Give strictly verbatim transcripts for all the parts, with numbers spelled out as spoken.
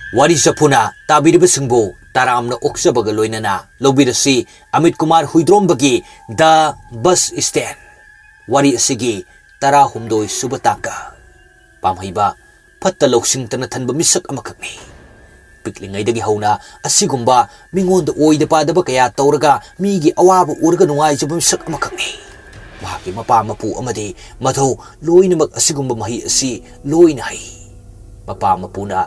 ꯋꯥꯔꯤ ꯆꯐꯨꯅ ꯇꯥꯕꯤꯔꯤꯕꯁꯤꯡꯕꯨ ꯇꯔꯥꯝꯅ ꯑꯣꯛꯆꯕꯒ ꯂꯣꯏꯅꯅ ꯂꯧꯕꯤꯔꯁꯤ Amit Kumar ꯍꯨꯏꯗ꯭ꯔꯣꯝꯕꯒꯤ The Bus Stand꯫ ꯋꯥꯔꯤ ꯑꯁꯤꯒꯤ ꯇꯔꯥꯍꯨꯝꯗꯣꯏ ꯁꯨꯕ ꯇꯥꯡꯀꯛ꯫ ꯄꯥꯝꯍꯩꯕ ꯐꯠꯇ ꯂꯧꯁꯤꯡꯇꯅ ꯊꯟꯕ ꯃꯤꯁꯛ ꯑꯃꯈꯛꯅꯤ꯫ ꯄꯤꯛꯂꯤꯉꯩꯗꯒꯤ ꯍꯧꯅ ꯑꯁꯤꯒꯨꯝꯕ ꯃꯤꯉꯣꯟꯗ ꯑꯣꯏꯗ ꯄꯥꯗꯕ ꯀꯌꯥ ꯇꯧꯔꯒ ꯃꯤꯒꯤ ꯑꯋꯥꯕ ꯎꯔꯒ ꯅꯨꯡꯉꯥꯏꯖꯕ ꯃꯤꯁꯛ ꯑꯃꯈꯛꯅꯤ꯫ ꯃꯍꯥꯛꯀꯤ ꯃꯄꯥ ꯃꯄꯨ ꯑꯃꯗꯤ ꯃꯙꯧ ꯂꯣꯏꯅꯃꯛ ꯑꯁꯤꯒꯨꯝꯕ ꯃꯍꯩ ꯑꯁꯤ ꯂꯣꯏꯅ ꯍꯩ꯫ ꯃꯄꯥ ꯃꯄꯨꯅ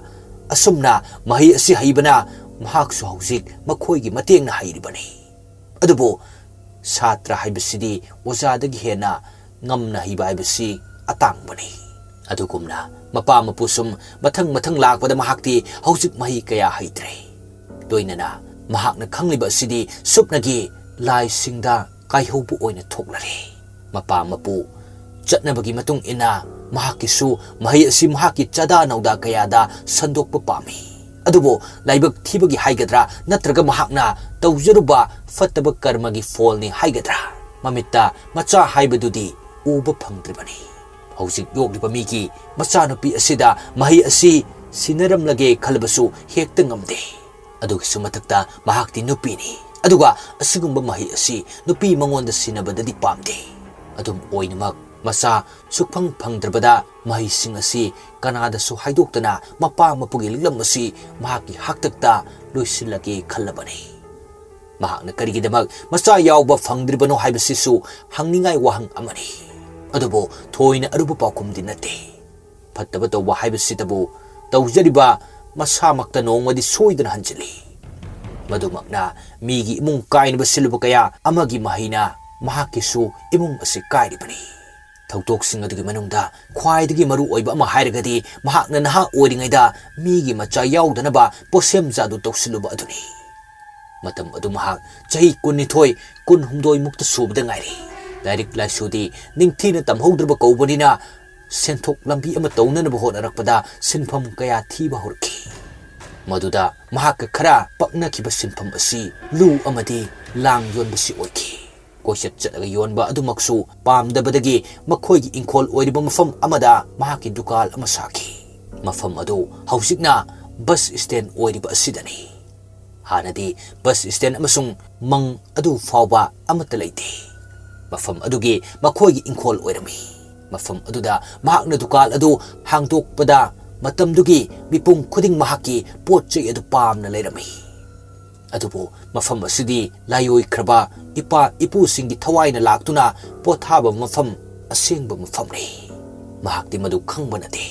ꯑꯁꯨꯝꯅ ꯃꯍꯩ ꯑꯁꯤ ꯍꯩꯕꯅ ꯃꯍꯥꯛꯁꯨ ꯍꯧꯖꯤꯛ ꯃꯈꯣꯏꯒꯤ ꯃꯇꯦꯡꯅ ꯍꯩꯔꯤꯕꯅꯤ꯫ ꯑꯗꯨꯕꯨ ꯁꯥꯇ꯭ꯔ ꯍꯥꯏꯕꯁꯤꯗꯤ ꯑꯣꯖꯥꯗꯒꯤ ꯍꯦꯟꯅ ꯉꯝꯅ ꯍꯩꯕ ꯍꯥꯏꯕꯁꯤ ꯑꯇꯥꯡꯕꯅꯤ꯫ ꯑꯗꯨꯒꯨꯝꯅ ꯃꯄꯥ ꯃꯄꯨ ꯁꯨꯝ ꯃꯊꯪ ꯃꯊꯪ ꯂꯥꯛꯄꯗ ꯃꯍꯥꯛꯇꯤ ꯍꯧꯖꯤꯛ ꯃꯍꯩ ꯀꯌꯥ ꯍꯩꯇ꯭ꯔꯦ꯫ ꯂꯣꯏꯅꯅ ꯃꯍꯥꯛꯅ ꯈꯪꯂꯤꯕ ꯑꯁꯤꯗꯤ ꯁꯨꯞꯅꯒꯤ ꯂꯥꯏꯁꯤꯡꯗ ꯀꯥꯏꯍꯧꯕ ꯑꯣꯏꯅ ꯊꯣꯛꯂꯔꯦ꯫ ꯃꯄꯥ ꯃꯄꯨ ꯆꯠꯅꯕꯒꯤ ꯃꯇꯨꯡ ꯏꯟꯅ ꯃꯍꯥꯛꯀꯤꯁꯨ ꯃꯍꯩ ꯑꯁꯤ ꯃꯍꯥꯛꯀꯤ ꯆꯥꯗꯥ ꯅꯧꯗꯥ ꯀꯌꯥꯗ ꯁꯟꯗꯣꯛꯄ ꯄꯥꯝꯃꯤ꯫ ꯑꯗꯨꯕꯨ ꯂꯥꯏꯕꯛ ꯊꯤꯕꯒꯤ ꯍꯥꯏꯒꯗ꯭ꯔꯥ ꯅꯠꯇ꯭ꯔꯒ ꯃꯍꯥꯛꯅ ꯇꯧꯖꯔꯨꯕ ꯐꯠꯇꯕ ꯀꯔꯃꯒꯤ ꯐꯣꯜꯅꯤ ꯍꯥꯏꯒꯗ꯭ꯔꯥ, ꯃꯃꯤꯠꯇ ꯃꯆꯥ ꯍꯥꯏꯕꯗꯨꯗꯤ ꯎꯕ ꯐꯪꯗ꯭ꯔꯤꯕꯅꯤ꯫ ꯍꯧꯖꯤꯛ ꯌꯣꯛꯂꯤꯕ ꯃꯤꯒꯤ ꯃꯆꯥꯅꯨꯄꯤ ꯑꯁꯤꯗ ꯃꯍꯩ ꯑꯁꯤ ꯁꯤꯟꯅꯔꯝꯂꯒꯦ ꯈꯜꯂꯕꯁꯨ ꯍꯦꯛꯇ ꯉꯝꯗꯦ꯫ ꯑꯗꯨꯒꯤꯁꯨ ꯃꯊꯛꯇ ꯃꯍꯥꯛꯇꯤ ꯅꯨꯄꯤꯅꯤ꯫ ꯑꯗꯨꯒ ꯑꯁꯤꯒꯨꯝꯕ ꯃꯍꯩ ꯑꯁꯤ ꯅꯨꯄꯤ ꯃꯉꯣꯟꯗ ꯁꯤꯟꯅꯕꯗꯗꯤ ꯄꯥꯝꯗꯦ꯫ ꯑꯗꯨꯝ ꯑꯣꯏꯅꯃꯛ ꯃꯆꯥ ꯁꯨꯛꯐꯪ ꯐꯪꯗ꯭ꯔꯕꯗ ꯃꯍꯩꯁꯤꯡ ꯑꯁꯤ ꯀꯅꯥꯗꯁꯨ ꯍꯥꯏꯗꯣꯛꯇꯅ ꯃꯄꯥ ꯃꯄꯨꯒꯤ ꯂꯤꯛꯂꯝ ꯑꯁꯤ ꯃꯍꯥꯛꯀꯤ ꯍꯥꯛꯇꯛꯇ ꯂꯣꯏꯁꯤꯜꯂꯒꯦ ꯈꯜꯂꯕꯅꯤ꯫ ꯃꯍꯥꯛꯅ ꯀꯔꯤꯒꯤꯗꯃꯛ ꯃꯆꯥ ꯌꯥꯎꯕ ꯐꯪꯗ꯭ꯔꯤꯕꯅꯣ ꯍꯥꯏꯕꯁꯤꯁꯨ ꯍꯪꯅꯤꯡꯉꯥꯏ ꯋꯥꯍꯪ ꯑꯃꯅꯤ꯫ ꯑꯗꯨꯕꯨ ꯊꯣꯏꯅ ꯑꯔꯨꯕ ꯄꯥꯎꯈꯨꯝꯗꯤ ꯅꯠꯇꯦ꯫ ꯐꯠꯇꯕ ꯇꯧꯕ ꯍꯥꯏꯕꯁꯤꯗꯕꯨ ꯇꯧꯖꯔꯤꯕ ꯃꯁꯥꯃꯛꯇ ꯅꯣꯡꯃꯗꯤ ꯁꯣꯏꯗꯅ ꯍꯟꯖꯤꯜꯂꯤ꯫ ꯃꯗꯨꯃꯛꯅ ꯃꯤꯒꯤ ꯏꯃꯨꯡ ꯀꯥꯏꯅꯕ ꯁꯤꯜꯂꯨꯕ ꯀꯌꯥ ꯑꯃꯒꯤ ꯃꯍꯩꯅ ꯃꯍꯥꯛꯀꯤꯁꯨ ꯏꯃꯨꯡ ꯑꯁꯤ ꯀꯥꯏꯔꯤꯕꯅꯤ꯫ ꯊꯧꯗꯣꯛꯁꯤꯡ ꯑꯗꯨꯒꯤ ꯃꯅꯨꯡꯗ ꯈ꯭ꯋꯥꯏꯗꯒꯤ ꯃꯔꯨ ꯑꯣꯏꯕ ꯑꯃ ꯍꯥꯏꯔꯒꯗꯤ ꯃꯍꯥꯛꯅ ꯅꯍꯥ ꯑꯣꯏꯔꯤꯉꯩꯗ ꯃꯤꯒꯤ ꯃꯆꯥ ꯌꯥꯎꯗꯅꯕ ꯄꯣꯠꯁꯦꯝ ꯖꯥꯗꯨ ꯇꯧꯁꯤꯜꯂꯨꯕ ꯑꯗꯨꯅꯤ꯫ ꯃꯇꯝ ꯑꯗꯨ ꯃꯍꯥꯛ ꯆꯍꯤ ꯀꯨꯟꯅꯤꯊꯣꯏ, ꯀꯨꯟꯍꯨꯝꯗꯣꯏ ꯃꯨꯛꯇ ꯁꯨꯕꯗ ꯉꯥꯏꯔꯤ꯫ ꯂꯥꯏꯔꯤꯛ ꯂꯥꯏꯁꯨꯗꯤ ꯅꯤꯡꯊꯤꯅ ꯇꯝꯍꯧꯗ꯭ꯔꯕ ꯀꯧꯕꯅꯤꯅ ꯁꯦꯟꯊꯣꯛ ꯂꯝꯕꯤ ꯑꯃ ꯇꯧꯅꯅꯕ ꯍꯣꯠꯅꯔꯛꯄꯗ ꯁꯤꯟꯐꯝ ꯀꯌꯥ ꯊꯤꯕ ꯍꯧꯔꯛꯈꯤ꯫ ꯃꯗꯨꯗ ꯃꯍꯥꯛꯀ ꯈꯔ ꯄꯛꯅꯈꯤꯕ ꯁꯤꯟꯐꯝ ꯑꯁꯤ ꯂꯨ ꯑꯃꯗꯤ ꯂꯥꯡ ꯌꯣꯟꯕꯁꯤ ꯑꯣꯏꯈꯤ꯫ ꯀꯣꯏꯆꯠ ꯆꯠꯂꯒ ꯌꯣꯟꯕ ꯑꯗꯨꯃꯛꯁꯨ ꯄꯥꯝꯗꯕꯗꯒꯤ ꯃꯈꯣꯏꯒꯤ ꯏꯪꯈꯣꯜ ꯑꯣꯏꯔꯤꯕ ꯃꯐꯝ ꯑꯃꯗ ꯃꯍꯥꯛꯀꯤ ꯗꯨꯀꯥꯟ ꯑꯃ ꯁꯥꯈꯤ꯫ ꯃꯐꯝ ꯑꯗꯨ ꯍꯧꯖꯤꯛꯅ ꯕꯁ ꯁ꯭ꯇꯦꯟ ꯑꯣꯏꯔꯤꯕ ꯑꯁꯤꯗꯅꯤ꯫ ꯍꯥꯟꯅꯗꯤ ꯕꯁ ꯁ꯭ꯇꯦꯟ ꯑꯃꯁꯨꯡ ꯃꯪ ꯑꯗꯨ ꯐꯥꯎꯕ ꯑꯃꯠꯇ ꯂꯩꯇꯦ꯫ ꯃꯐꯝ ꯑꯗꯨꯒꯤ ꯃꯈꯣꯏꯒꯤ ꯏꯪꯈꯣꯜ ꯑꯣꯏꯔꯝꯃꯤ꯫ ꯃꯐꯝ ꯑꯗꯨꯗ ꯃꯍꯥꯛꯅ ꯗꯨꯀꯥꯟ ꯑꯗꯨ ꯍꯥꯡꯗꯣꯛꯄꯗ ꯃꯇꯝꯗꯨꯒꯤ ꯃꯤꯄꯨꯝ ꯈꯨꯗꯤꯡ ꯃꯍꯥꯛꯀꯤ ꯄꯣꯠ ꯆꯩ ꯑꯗꯨ ꯄꯥꯝꯅ ꯂꯩꯔꯝꯃꯤ꯫ ꯑꯗꯨꯕꯨ ꯃꯐꯝ ꯑꯁꯤꯗꯤ ꯂꯥꯏꯑꯣꯏꯈ꯭ꯔꯕ ꯏꯄꯥ ꯏꯄꯨꯁꯤꯡꯒꯤ ꯊꯋꯥꯏꯅ ꯂꯥꯛꯇꯨꯅ ꯄꯣꯊꯥꯕ ꯃꯐꯝ, ꯑꯁꯦꯡꯕ ꯃꯐꯝꯅꯤ꯫ ꯃꯍꯥꯛꯇꯤ ꯃꯗꯨ ꯈꯪꯕ ꯅꯠꯇꯦ꯫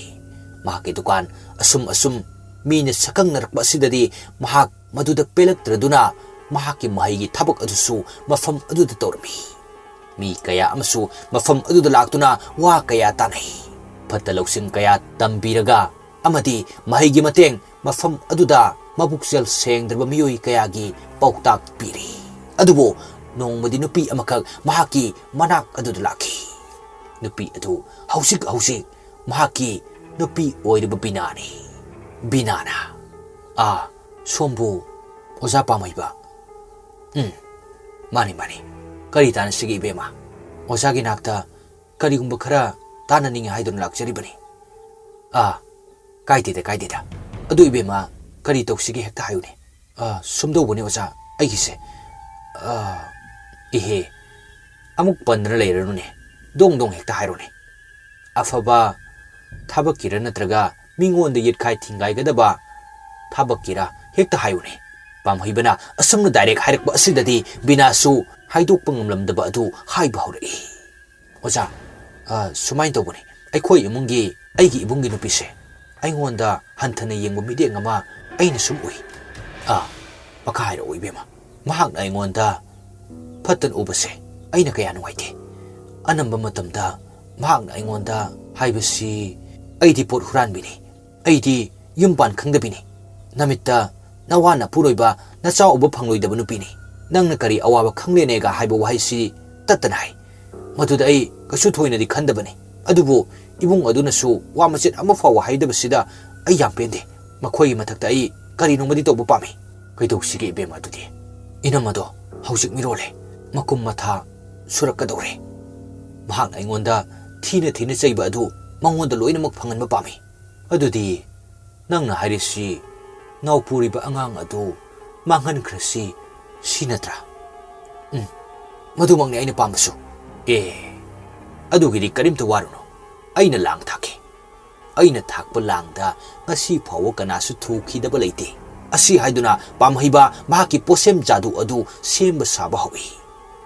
ꯃꯍꯥꯛꯀꯤ ꯗꯨꯀꯥꯟ ꯑꯁꯨꯝ ꯑꯁꯨꯝ ꯃꯤꯅ ꯁꯛꯈꯪꯅꯔꯛꯄ ꯑꯁꯤꯗꯗꯤ ꯃꯍꯥꯛ ꯃꯗꯨꯗ ꯄꯦꯜꯂꯛꯇ꯭ꯔꯗꯨꯅ ꯃꯍꯥꯛꯀꯤ ꯃꯍꯩꯒꯤ ꯊꯕꯛ ꯑꯗꯨꯁꯨ ꯃꯐꯝ ꯑꯗꯨꯗ ꯇꯧꯔꯝꯃꯤ꯫ ꯃꯤ ꯀꯌꯥ ꯑꯃꯁꯨ ꯃꯐꯝ ꯑꯗꯨꯗ ꯂꯥꯛꯇꯨꯅ ꯋꯥ ꯀꯌꯥ ꯇꯥꯅꯩ꯫ ꯐꯠꯇ ꯂꯧꯁꯤꯡ ꯀꯌꯥ ꯇꯝꯕꯤꯔꯒ ꯑꯃꯗꯤ ꯃꯍꯩꯒꯤ ꯃꯇꯦꯡ ꯃꯐꯝ ꯑꯗꯨꯗ ꯃꯕꯨꯛꯆꯦꯜ ꯁꯦꯡꯗ꯭ꯔꯕ ꯃꯤꯑꯣꯏ ꯀꯌꯥꯒꯤ ꯄꯥꯎꯇꯥꯛ ꯄꯤꯔꯤ꯫ ꯑꯗꯨꯕꯨ ꯅꯣꯡꯃꯗꯤ ꯅꯨꯄꯤ ꯑꯃꯈꯛ ꯃꯍꯥꯛꯀꯤ ꯃꯅꯥꯛ ꯑꯗꯨꯗ ꯂꯥꯛꯈꯤ꯫ ꯅꯨꯄꯤ ꯑꯗꯨ ꯍꯧꯖꯤꯛ ꯍꯧꯖꯤꯛ ꯃꯍꯥꯛꯀꯤ ꯅꯨꯄꯤ ꯑꯣꯏꯔꯤꯕ ꯕꯤꯅꯥꯅꯤ꯫ ꯕꯤꯅꯥꯅ, "ꯑꯥ, ꯁꯣꯝꯕꯨ ꯑꯣꯖꯥ ꯄꯥꯝꯍꯩꯕ?" "ꯎꯝ, ꯃꯥꯅꯤ, ꯃꯥꯅꯤ꯫ ꯀꯔꯤ ꯇꯥꯟꯅꯁꯤꯒꯦ, ꯏꯕꯦꯝꯃ? ꯑꯣꯖꯥꯒꯤ ꯅꯥꯛꯇ ꯀꯔꯤꯒꯨꯝꯕ ꯈꯔ ꯇꯥꯟꯅꯅꯤꯡꯉꯤ ꯍꯥꯏꯗꯨꯅ ꯂꯥꯛꯆꯔꯤꯕꯅꯤ꯫" "ꯑꯥ, ꯀꯥꯏꯗꯦꯗ, ꯀꯥꯏꯗꯦꯗ꯫ ꯑꯗꯨ ꯏꯕꯦꯝꯃ, ꯀꯔꯤ ꯇꯧꯁꯤꯒꯦ ꯍꯦꯛꯇ ꯍꯥꯏꯌꯨꯅꯦ꯫" "ꯑꯥ, ꯁꯨꯝꯗꯧꯕꯅꯤ ꯑꯣꯖꯥ, ꯑꯩꯒꯤꯁꯦ, ꯑꯥ, ꯏꯍꯦ, ꯑꯃꯨꯛ ꯄꯟꯗꯅ ꯂꯩꯔꯅꯨꯅꯦ, ꯗꯣꯡ ꯗꯣꯡ ꯍꯦꯛꯇ ꯍꯥꯏꯔꯣꯅꯦ꯫ ꯑꯐꯕ ꯊꯕꯛꯀꯤꯔ ꯅꯠꯇ꯭ꯔꯒ ꯃꯤꯉꯣꯟꯗ ꯌꯦꯠꯈꯥꯏ ꯊꯤꯡꯒꯥꯏꯒꯗꯕ ꯊꯕꯛꯀꯤꯔ ꯍꯦꯛꯇ ꯍꯥꯏꯌꯨꯅꯦ꯫" ꯄꯥꯝꯍꯩꯕꯅ ꯑꯁꯨꯝꯅ ꯗꯥꯏꯔꯦꯛ ꯍꯥꯏꯔꯛꯄ ꯑꯁꯤꯗꯗꯤ ꯕꯤꯅꯥꯁꯨ ꯍꯥꯏꯗꯣꯛꯄ ꯉꯝꯂꯝꯗꯕ ꯑꯗꯨ ꯍꯥꯏꯕ ꯍꯧꯔꯛꯏ꯫ "ꯑꯣꯖꯥ, ꯑ, ꯁꯨꯃꯥꯏꯅ ꯇꯧꯕꯅꯤ, ꯑꯩꯈꯣꯏ ꯏꯃꯨꯡꯒꯤ, ꯑꯩꯒꯤ ꯏꯕꯨꯡꯒꯤ ꯅꯨꯄꯤꯁꯦ ꯑꯩꯉꯣꯟꯗ ꯍꯟꯊꯅ ꯌꯦꯡꯕ ꯃꯤꯠꯌꯦꯡ ꯑꯃ ꯑꯩꯅ ꯁꯨꯝ ꯎꯏ꯫" "ꯑꯥ, ꯃꯈꯥ ꯍꯥꯏꯔꯛꯑꯣ ꯏꯕꯦꯝꯃ꯫" "ꯃꯍꯥꯛꯅ ꯑꯩꯉꯣꯟꯗ ꯐꯠꯇꯅ ꯎꯕꯁꯦ ꯑꯩꯅ ꯀꯌꯥ ꯅꯨꯡꯉꯥꯏꯇꯦ꯫ ꯑꯅꯝꯕ ꯃꯇꯝꯗ ꯃꯍꯥꯛꯅ ꯑꯩꯉꯣꯟꯗ ꯍꯥꯏꯕꯁꯤ, 'ꯑꯩꯗꯤ ꯄꯣꯠ ꯍꯨꯔꯥꯟꯕꯤꯅꯤ, ꯑꯩꯗꯤ ꯌꯨꯝ ꯄꯥꯟ ꯈꯪꯗꯕꯤꯅꯤ, ꯅꯃꯤꯠꯇ ꯅꯋꯥ ꯅꯄꯨꯔꯣꯏꯕ ꯅꯆꯥ ꯎꯕ ꯐꯪꯂꯣꯏꯗꯕ ꯅꯨꯄꯤꯅꯤ, ꯅꯪꯅ ꯀꯔꯤ ꯑꯋꯥꯕ ꯈꯪꯂꯦꯅꯦꯒ' ꯍꯥꯏꯕ ꯋꯥꯍꯩꯁꯤ ꯇꯠꯇꯅ ꯍꯥꯏ꯫ ꯃꯗꯨꯗ ꯑꯩ ꯀꯩꯁꯨ ꯊꯣꯏꯅꯗꯤ ꯈꯟꯗꯕꯅꯤ꯫ ꯑꯗꯨꯕꯨ ꯏꯃꯨꯡ ꯑꯗꯨꯅꯁꯨ ꯋꯥ ꯃꯆꯦꯠ ꯑꯃ ꯐꯥꯎꯕ ꯍꯥꯏꯗꯕꯁꯤꯗ ꯑꯩ ꯌꯥꯝ ꯄꯦꯟꯗꯦ꯫ ꯃꯈꯣꯏꯒꯤ ꯃꯊꯛꯇ ꯑꯩ ꯀꯔꯤꯅꯣꯃꯗꯤ ꯇꯧꯕ ꯄꯥꯝꯃꯤ꯫" "ꯀꯩꯗꯧꯁꯤꯒꯦ ꯏꯕꯦꯝꯃ ꯑꯗꯨꯗꯤ? ꯏꯅꯝ ꯑꯗꯣ ꯍꯧꯖꯤꯛ ꯃꯤꯔꯣꯜꯂꯦ꯫ ꯃꯀꯨꯝ ꯃꯊꯥ ꯁꯨꯔꯛꯀꯗꯧꯔꯦ꯫ ꯃꯍꯥꯛꯅ ꯑꯩꯉꯣꯟꯗ ꯊꯤꯅ ꯊꯤꯅ ꯆꯩꯕ ꯑꯗꯨ ꯃꯉꯣꯟꯗ ꯂꯣꯏꯅꯃꯛ ꯐꯪꯍꯟꯕ ꯄꯥꯝꯃꯤ꯫" "ꯑꯗꯨꯗꯤ "ꯅꯪꯅ ꯍꯥꯏꯔꯤꯁꯤ ꯅꯥꯎꯄꯨꯔꯤꯕ ꯑꯉꯥꯡ ꯑꯗꯨ ꯃꯥꯡꯍꯟꯈ꯭ꯔꯁꯤ, ꯁꯤ ꯅꯠꯇ꯭ꯔꯥ?" "ꯎꯝ, ꯃꯗꯨꯃꯛꯅꯤ ꯑꯩꯅ ꯄꯥꯝꯕꯁꯨ꯫" "ꯑꯦ, ꯑꯗꯨꯒꯤꯗꯤ ꯀꯔꯤꯝꯇ ꯋꯥꯔꯨꯅꯨ, ꯑꯩꯅ ꯂꯥꯡ ꯊꯥꯛꯀꯦ꯫ ꯑꯩꯅ ꯊꯥꯛꯄ ꯂꯥꯡꯗ ꯉꯁꯤ ꯐꯥꯎꯕ ꯀꯅꯥꯁꯨ ꯊꯨꯈꯤꯗꯕ ꯂꯩꯇꯦ꯫" ꯑꯁꯤ ꯍꯥꯏꯗꯨꯅ ꯄꯥꯝꯍꯩꯕ ꯃꯍꯥꯛꯀꯤ ꯄꯣꯠꯁꯦꯝ ꯖꯥꯗꯨ ꯑꯗꯨ ꯁꯦꯝꯕ ꯁꯥꯕ ꯍꯧꯏ꯫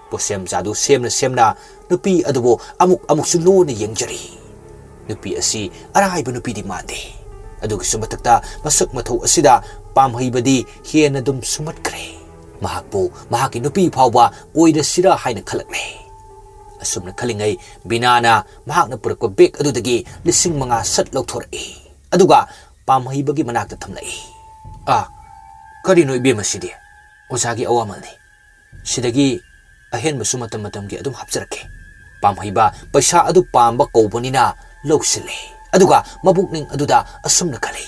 ꯄꯣꯠꯁꯦꯝ ꯖꯥꯗꯨ ꯁꯦꯝꯅ ꯁꯦꯝꯅ ꯅꯨꯄꯤ ꯑꯗꯨꯕꯨ ꯑꯃꯨꯛ ꯑꯃꯨꯛꯁꯨ ꯂꯨꯅ ꯌꯦꯡꯖꯔꯤ꯫ ꯅꯨꯄꯤ ꯑꯁꯤ ꯑꯔꯥꯏꯕ ꯅꯨꯄꯤꯗꯤ ꯃꯥꯟꯗꯦ꯫ ꯑꯗꯨꯒꯤꯁꯨ ꯃꯊꯛꯇ ꯃꯁꯛ ꯃꯊꯧ ꯑꯁꯤꯗ ꯄꯥꯝꯍꯩꯕꯗꯤ ꯍꯦꯟꯅ ꯑꯗꯨꯝ ꯁꯨꯝꯍꯠꯈ꯭ꯔꯦ꯫ ꯃꯍꯥꯛꯄꯨ ꯃꯍꯥꯛꯀꯤ ꯅꯨꯄꯤ ꯐꯥꯎꯕ ꯑꯣꯏꯔꯁꯤꯔꯥ ꯍꯥꯏꯅ ꯈꯜꯂꯛꯂꯦ꯫ ꯑꯁꯨꯝꯅ ꯈꯜꯂꯤꯉꯩ ꯕꯤꯅꯥꯅ ꯃꯍꯥꯛꯅ ꯄꯨꯔꯛꯄ ꯕꯦꯒ ꯑꯗꯨꯗꯒꯤ ꯂꯤꯁꯤꯡ ꯃꯉꯥ ꯁꯠ ꯂꯧꯊꯣꯔꯛꯏ꯫ ꯑꯗꯨꯒ ꯄꯥꯝꯍꯩꯕꯒꯤ ꯃꯅꯥꯛꯇ ꯊꯝꯂꯛꯏ꯫ "ꯑꯥ, ꯀꯔꯤꯅꯣ ꯏꯕꯦꯝꯃ ꯁꯤꯗꯤ?" "ꯑꯣꯖꯥꯒꯤ ꯑꯋꯥꯃꯜꯅꯤ꯫ ꯁꯤꯗꯒꯤ ꯑꯍꯦꯟꯕꯁꯨ ꯃꯇꯝ ꯃꯇꯝꯒꯤ ꯑꯗꯨꯝ ꯍꯥꯞꯆꯔꯛꯀꯦ꯫" ꯄꯥꯝꯍꯩꯕ ꯄꯩꯁꯥ ꯑꯗꯨ ꯄꯥꯝꯕ ꯀꯧꯕꯅꯤꯅ ꯂꯧꯁꯤꯜꯂꯦ꯫ ꯑꯗꯨꯒ ꯃꯕꯨꯛꯅꯤꯡ ꯑꯗꯨꯗ ꯑꯁꯨꯝꯅ ꯈꯜꯂꯤ,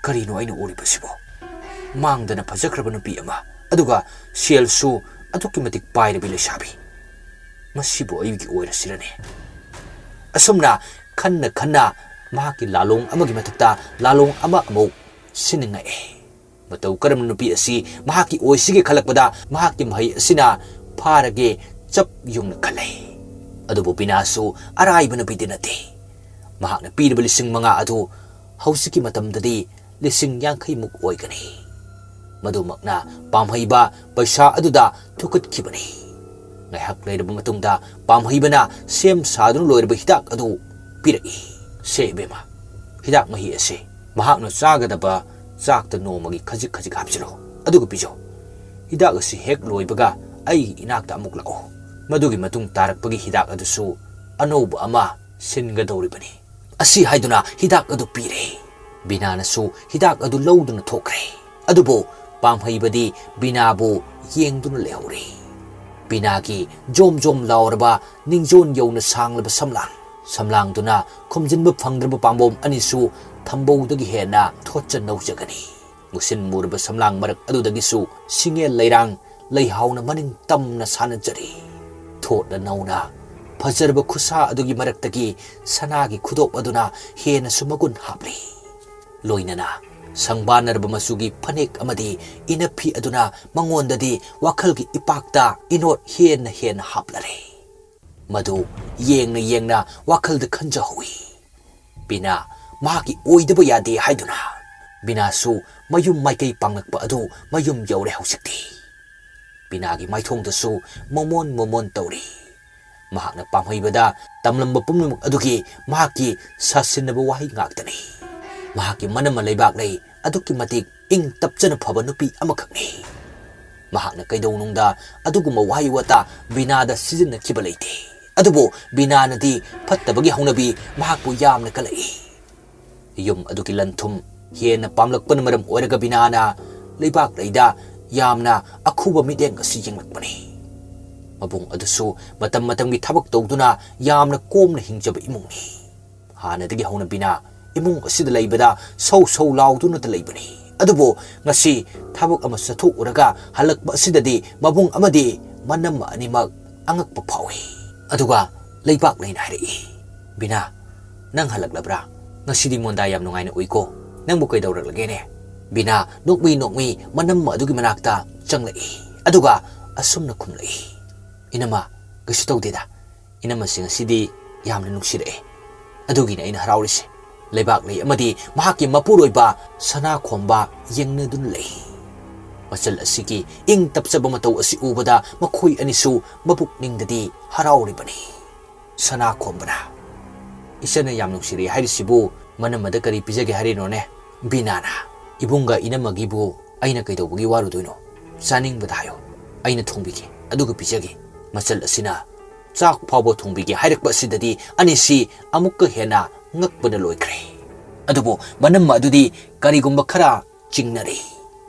"ꯀꯔꯤꯅꯣ ꯑꯩꯅ ꯎꯔꯤꯕꯁꯤꯕꯣ? ꯃꯥꯡꯗꯅ ꯐꯖꯈ꯭ꯔꯕ ꯅꯨꯄꯤ ꯑꯃ, ꯑꯗꯨꯒ ꯁꯦꯜꯁꯨ ꯑꯗꯨꯛꯀꯤ ꯃꯇꯤꯛ ꯄꯥꯏꯔꯕꯤ ꯂꯩꯁꯥꯕꯤ꯫ ꯃꯁꯤꯕꯨ ꯑꯩꯒꯤ ꯑꯣꯏꯔꯁꯤꯔꯅꯦ?" ꯑꯁꯨꯝꯅ ꯈꯟꯅ ꯈꯟꯅ ꯃꯍꯥꯛꯀꯤ ꯂꯥꯂꯣꯡ ꯑꯃꯒꯤ ꯃꯊꯛꯇ ꯂꯥꯂꯣꯡ ꯑꯃ ꯑꯃꯨꯛ ꯁꯤꯟꯅꯤꯡꯉꯛꯑꯦ꯫ ꯃꯇꯧ ꯀꯔꯝꯅ ꯅꯨꯄꯤ ꯑꯁꯤ ꯃꯍꯥꯛꯀꯤ ꯑꯣꯏꯁꯤꯒꯦ ꯈꯜꯂꯛꯄꯗ ꯃꯍꯥꯛꯀꯤ ꯃꯍꯩ ꯑꯁꯤꯅ ꯐꯥꯔꯒꯦ ꯆꯞ ꯌꯨꯡꯅ ꯈꯜꯂꯦ꯫ ꯑꯗꯨꯕꯨ ꯕꯤꯅꯥꯁꯨ ꯑꯔꯥꯏꯕ ꯅꯨꯄꯤꯗꯤ ꯅꯠꯇꯦ꯫ ꯃꯍꯥꯛꯅ ꯄꯤꯔꯤꯕ ꯂꯤꯁꯤꯡ ꯃꯉꯥ ꯑꯗꯨ ꯍꯧꯖꯤꯛꯀꯤ ꯃꯇꯝꯗꯗꯤ ꯂꯤꯁꯤꯡ ꯌꯥꯡꯈꯩꯃꯨꯛ ꯑꯣꯏꯒꯅꯤ꯫ ꯃꯗꯨꯃꯛꯅ ꯄꯥꯝꯍꯩꯕ ꯄꯩꯁꯥ ꯑꯗꯨꯗ ꯊꯨꯀꯠꯈꯤꯕꯅꯤ꯫ ꯉꯥꯏꯍꯥꯛ ꯂꯩꯔꯕ ꯃꯇꯨꯡꯗ ꯄꯥꯝꯍꯩꯕꯅ ꯁꯦꯝ ꯁꯥꯗꯨꯅ ꯂꯣꯏꯔꯕ ꯍꯤꯗꯥꯛ ꯑꯗꯨ ꯄꯤꯔꯛꯏ꯫ "ꯁꯦ ꯏꯕꯦꯝꯃ, ꯍꯤꯗꯥꯛ ꯃꯍꯤ ꯑꯁꯤ ꯃꯍꯥꯛꯅ ꯆꯥꯒꯗꯕ ꯆꯥꯛꯇ ꯅꯣꯡꯃꯒꯤ ꯈꯖꯤꯛ ꯈꯖꯤꯛ ꯍꯥꯞꯆꯤꯜꯂꯨ, ꯑꯗꯨꯒ ꯄꯤꯖꯧ꯫ ꯍꯤꯗꯥꯛ ꯑꯁꯤ ꯍꯦꯛ ꯂꯣꯏꯕꯒ ꯑꯩꯒꯤ ꯏꯅꯥꯛꯇ ꯑꯃꯨꯛ ꯂꯥꯛꯎ꯫ ꯃꯗꯨꯒꯤ ꯃꯇꯨꯡ ꯇꯥꯔꯛꯄꯒꯤ ꯍꯤꯗꯥꯛ ꯑꯗꯨꯁꯨ ꯑꯅꯧꯕ ꯑꯃ ꯁꯤꯟꯒꯗꯧꯔꯤꯕꯅꯤ꯫" ꯑꯁꯤ ꯍꯥꯏꯗꯨꯅ ꯍꯤꯗꯥꯛ ꯑꯗꯨ ꯄꯤꯔꯦ꯫ ꯕꯤꯅꯥꯅꯁꯨ ꯍꯤꯗꯥꯛ ꯑꯗꯨ ꯂꯧꯗꯨꯅ ꯊꯣꯛꯈ꯭ꯔꯦ꯫ ꯑꯗꯨꯕꯨ ꯄꯥꯝꯍꯩꯕꯗꯤ ꯕꯤꯅꯥꯕꯨ ꯌꯦꯡꯗꯨꯅ ꯂꯩꯍꯧꯔꯦ꯫ ꯕꯤꯅꯥꯒꯤ ꯖꯣꯝ ꯖꯣꯝ ꯂꯥꯎꯔꯕ ꯅꯤꯡꯖꯣꯟ ꯌꯧꯅ ꯁꯥꯡꯂꯕ ꯁꯝꯂꯥꯡ, ꯁꯝꯂꯥꯡꯗꯨꯅ ꯈꯨꯝꯖꯤꯟꯕ ꯐꯪꯗ꯭ꯔꯕ ꯄꯥꯝꯕꯣꯝ ꯑꯅꯤꯁꯨ ꯊꯝꯕꯧꯗꯒꯤ ꯍꯦꯟꯅ ꯊꯣꯠꯆ ꯅꯧꯖꯒꯅꯤ꯫ ꯃꯨꯁꯤꯟ ꯃꯨꯔꯕ ꯁꯝꯂꯥꯡ ꯃꯔꯛ ꯑꯗꯨꯗꯒꯤꯁꯨ ꯁꯤꯡꯉꯦꯜ ꯂꯩꯔꯥꯡ ꯂꯩꯍꯥꯎꯅ ꯃꯅꯤꯡ ꯇꯝꯅ ꯁꯥꯟꯅꯖꯔꯤ꯫ ꯊꯣꯠꯅ ꯅꯧꯅ ꯐꯖꯔꯕ ꯈꯨꯠꯁꯥ ꯑꯗꯨꯒꯤ ꯃꯔꯛꯇꯒꯤ ꯁꯅꯥꯒꯤ ꯈꯨꯗꯣꯞ ꯑꯗꯨꯅ ꯍꯦꯟꯅꯁꯨ ꯃꯒꯨꯟ ꯍꯥꯞꯂꯤ꯫ ꯂꯣꯏꯅꯅ ꯁꯪꯕꯥꯟꯅꯔꯕ ꯃꯆꯨꯒꯤ ꯐꯅꯦꯛ ꯑꯃꯗꯤ ꯏꯅꯐꯤ ꯑꯗꯨꯅ ꯃꯉꯣꯟꯗꯗꯤ ꯋꯥꯈꯜꯒꯤ ꯏꯄꯥꯛꯇ ꯏꯅꯣꯠ ꯍꯦꯟꯅ ꯍꯦꯟꯅ ꯍꯥꯞꯂꯔꯦ꯫ ꯃꯗꯨ ꯌꯦꯡꯅ ꯌꯦꯡꯅ ꯋꯥꯈꯜꯗ ꯈꯟꯖꯍꯧꯏ꯫ ꯕꯤꯅꯥ ꯃꯍꯥꯛꯀꯤ ꯑꯣꯏꯗꯕ ꯌꯥꯗꯦ ꯍꯥꯏꯗꯨꯅ꯫ ꯕꯤꯅꯥꯁꯨ ꯃꯌꯨꯝ ꯃꯥꯏꯀꯩ ꯄꯥꯡꯂꯛꯄ ꯑꯗꯨ ꯃꯌꯨꯝ ꯌꯧꯔꯦ ꯍꯧꯖꯤꯛꯇꯤ꯫ ꯕꯤꯅꯥꯒꯤ ꯃꯥꯏꯊꯣꯡꯗꯁꯨ ꯃꯣꯃꯣꯟ ꯃꯣꯃꯣꯟ ꯇꯧꯔꯤ꯫ ꯃꯍꯥꯛꯅ ꯄꯥꯝꯍꯩꯕꯗ ꯇꯝꯂꯝꯕ ꯄꯨꯝꯅꯃꯛ ꯑꯗꯨꯒꯤ ꯃꯍꯥꯛꯀꯤ ꯁꯥꯁꯤꯟꯅꯕ ꯋꯥꯍꯩ ꯉꯥꯛꯇꯅꯤ꯫ ꯃꯍꯥꯛꯀꯤ ꯃꯅꯝꯃ ꯂꯩꯕꯥꯛ ꯂꯩ ꯑꯗꯨꯛꯀꯤ ꯃꯇꯤꯛ ꯏꯪ ꯇꯞꯆꯅ ꯐꯕ ꯅꯨꯄꯤ ꯑꯃꯈꯛꯅꯤ꯫ ꯃꯍꯥꯛꯅ ꯀꯩꯗꯧꯅꯨꯡꯗ ꯑꯗꯨꯒꯨꯝꯕ ꯋꯥꯍꯩ ꯋꯥꯇꯥ ꯕꯤꯅꯥꯗ ꯁꯤꯖꯤꯟꯅꯈꯤꯕ ꯂꯩꯇꯦ꯫ ꯑꯗꯨꯕꯨ ꯕꯤꯅꯥꯅꯗꯤ ꯐꯠꯇꯕꯒꯤ ꯍꯧꯅꯕꯤ ꯃꯍꯥꯛꯄꯨ ꯌꯥꯝꯅ ꯀꯜꯂꯛꯏ꯫ ꯌꯨꯝ ꯑꯗꯨꯒꯤ ꯂꯟ ꯊꯨꯝ ꯍꯦꯟꯅ ꯄꯥꯝꯂꯛꯄꯅ ꯃꯔꯝ ꯑꯣꯏꯔꯒ ꯕꯤꯅꯥꯅ ꯂꯩꯕꯥꯛ ꯂꯩꯗ ꯌꯥꯝꯅ ꯑꯈꯨꯕ ꯃꯤꯠꯌꯦꯡ ꯑꯁꯤ ꯌꯦꯡꯂꯛꯄꯅꯤ꯫ ꯃꯕꯨꯡ ꯑꯗꯨꯁꯨ ꯃꯇꯝ ꯃꯇꯝꯒꯤ ꯊꯕꯛ ꯇꯧꯗꯨꯅ ꯌꯥꯝꯅ ꯀꯣꯝꯅ ꯍꯤꯡꯖꯕ ꯏꯃꯨꯡꯅꯤ꯫ ꯍꯥꯟꯅꯗꯒꯤ ꯍꯧꯅ ꯕꯤꯅꯥ ꯏꯃꯨꯡ ꯑꯁꯤꯗ ꯂꯩꯕꯗ ꯁꯧ ꯁꯧ ꯂꯥꯎꯗꯨꯅꯇ ꯂꯩꯕꯅꯤ꯫ ꯑꯗꯨꯕꯨ ꯉꯁꯤ ꯊꯕꯛ ꯑꯃ ꯆꯠꯊꯣꯛꯎꯔꯒ ꯍꯜꯂꯛꯄ ꯑꯁꯤꯗꯗꯤ ꯃꯕꯨꯡ ꯑꯃꯗꯤ ꯃꯅꯝꯃ ꯑꯅꯤꯃꯛ ꯑꯉꯛꯄ ꯐꯥꯎꯏ꯫ ꯑꯗꯨꯒ ꯂꯩꯕꯥꯛ ꯂꯩꯅ ꯍꯥꯏꯔꯛꯏ, "ꯕꯤꯅꯥ, ꯅꯪ ꯍꯜꯂꯛꯂꯕ꯭ꯔꯥ? ꯉꯁꯤꯗꯤ ꯃꯣꯟꯗꯥ ꯌꯥꯝ ꯅꯨꯡꯉꯥꯏꯅ ꯎꯏꯀꯣ꯫ ꯅꯪꯕꯨ ꯀꯩꯗꯧꯔꯛꯂꯒꯦꯅꯦ?" ꯕꯤꯅꯥ ꯅꯣꯛꯃꯤ ꯅꯣꯛꯃꯤ ꯃꯅꯝꯃ ꯑꯗꯨꯒꯤ ꯃꯅꯥꯛꯇ ꯆꯪꯂꯛꯏ꯫ ꯑꯗꯨꯒ ꯑꯁꯨꯝꯅ ꯈꯨꯝꯂꯛꯏ, "ꯏꯅꯝꯃ, ꯀꯩꯁꯨ ꯇꯧꯗꯦꯗ꯫ ꯏꯅꯝꯃꯁꯤ ꯉꯁꯤꯗꯤ ꯌꯥꯝꯅ ꯅꯨꯡꯁꯤꯔꯛꯑꯦ꯫ ꯑꯗꯨꯒꯤꯅꯦ ꯑꯩꯅ ꯍꯔꯥꯎꯔꯤꯁꯦ꯫ ꯂꯩꯕꯥꯛ ꯂꯩ ꯑꯃꯗꯤ ꯃꯍꯥꯛꯀꯤ ꯃꯄꯨꯔꯣꯏꯕ ꯁꯅꯥꯈꯣꯝꯕ ꯌꯦꯡꯅꯗꯨꯅ ꯂꯩ꯫ ꯃꯆꯜ ꯑꯁꯤꯒꯤ ꯏꯪ ꯇꯞꯆꯕ ꯃꯇꯧ ꯑꯁꯤ ꯎꯕꯗ ꯃꯈꯣꯏ ꯑꯅꯤꯁꯨ ꯃꯄꯨꯛꯅꯤꯡꯗꯗꯤ ꯍꯔꯥꯎꯔꯤꯕꯅꯤ꯫ ꯁꯅꯥꯈꯣꯝꯕꯅ, "ꯏꯆꯟꯅ ꯌꯥꯝ ꯅꯨꯡꯁꯤꯔꯛꯑꯦ ꯍꯥꯏꯔꯤꯁꯤꯕꯨ ꯃꯅꯝꯃꯗ ꯀꯔꯤ ꯄꯤꯖꯒꯦ ꯍꯥꯏꯔꯤꯅꯣꯅꯦ?" ꯕꯤꯅꯥꯅ, "ꯏꯕꯨꯡꯒ ꯏꯅꯝꯃꯒꯤꯕꯨ ꯑꯩꯅ ꯀꯩꯗꯧꯕꯒꯤ ꯋꯥꯔꯨꯗꯣꯏꯅꯣ? ꯆꯥꯅꯤꯡꯕꯗ ꯍꯥꯏꯌꯣ, ꯑꯩꯅ ꯊꯣꯡꯕꯤꯒꯦ, ꯑꯗꯨꯒ ꯄꯤꯖꯒꯦ꯫ ꯃꯆꯜ ꯑꯁꯤꯅ ꯆꯥꯛ ꯐꯥꯎꯕ ꯊꯣꯡꯕꯤꯒꯦ" ꯍꯥꯏꯔꯛꯄ ꯑꯁꯤꯗꯗꯤ ꯑꯅꯤꯁꯤ ꯑꯃꯨꯛꯀ ꯍꯦꯟꯅ ꯉꯛꯄꯅ ꯂꯣꯏꯈ꯭ꯔꯦ꯫ ꯑꯗꯨꯕꯨ ꯃꯅꯝꯃ ꯑꯗꯨꯗꯤ ꯀꯔꯤꯒꯨꯝꯕ ꯈꯔ ꯆꯤꯡꯅꯔꯤ꯫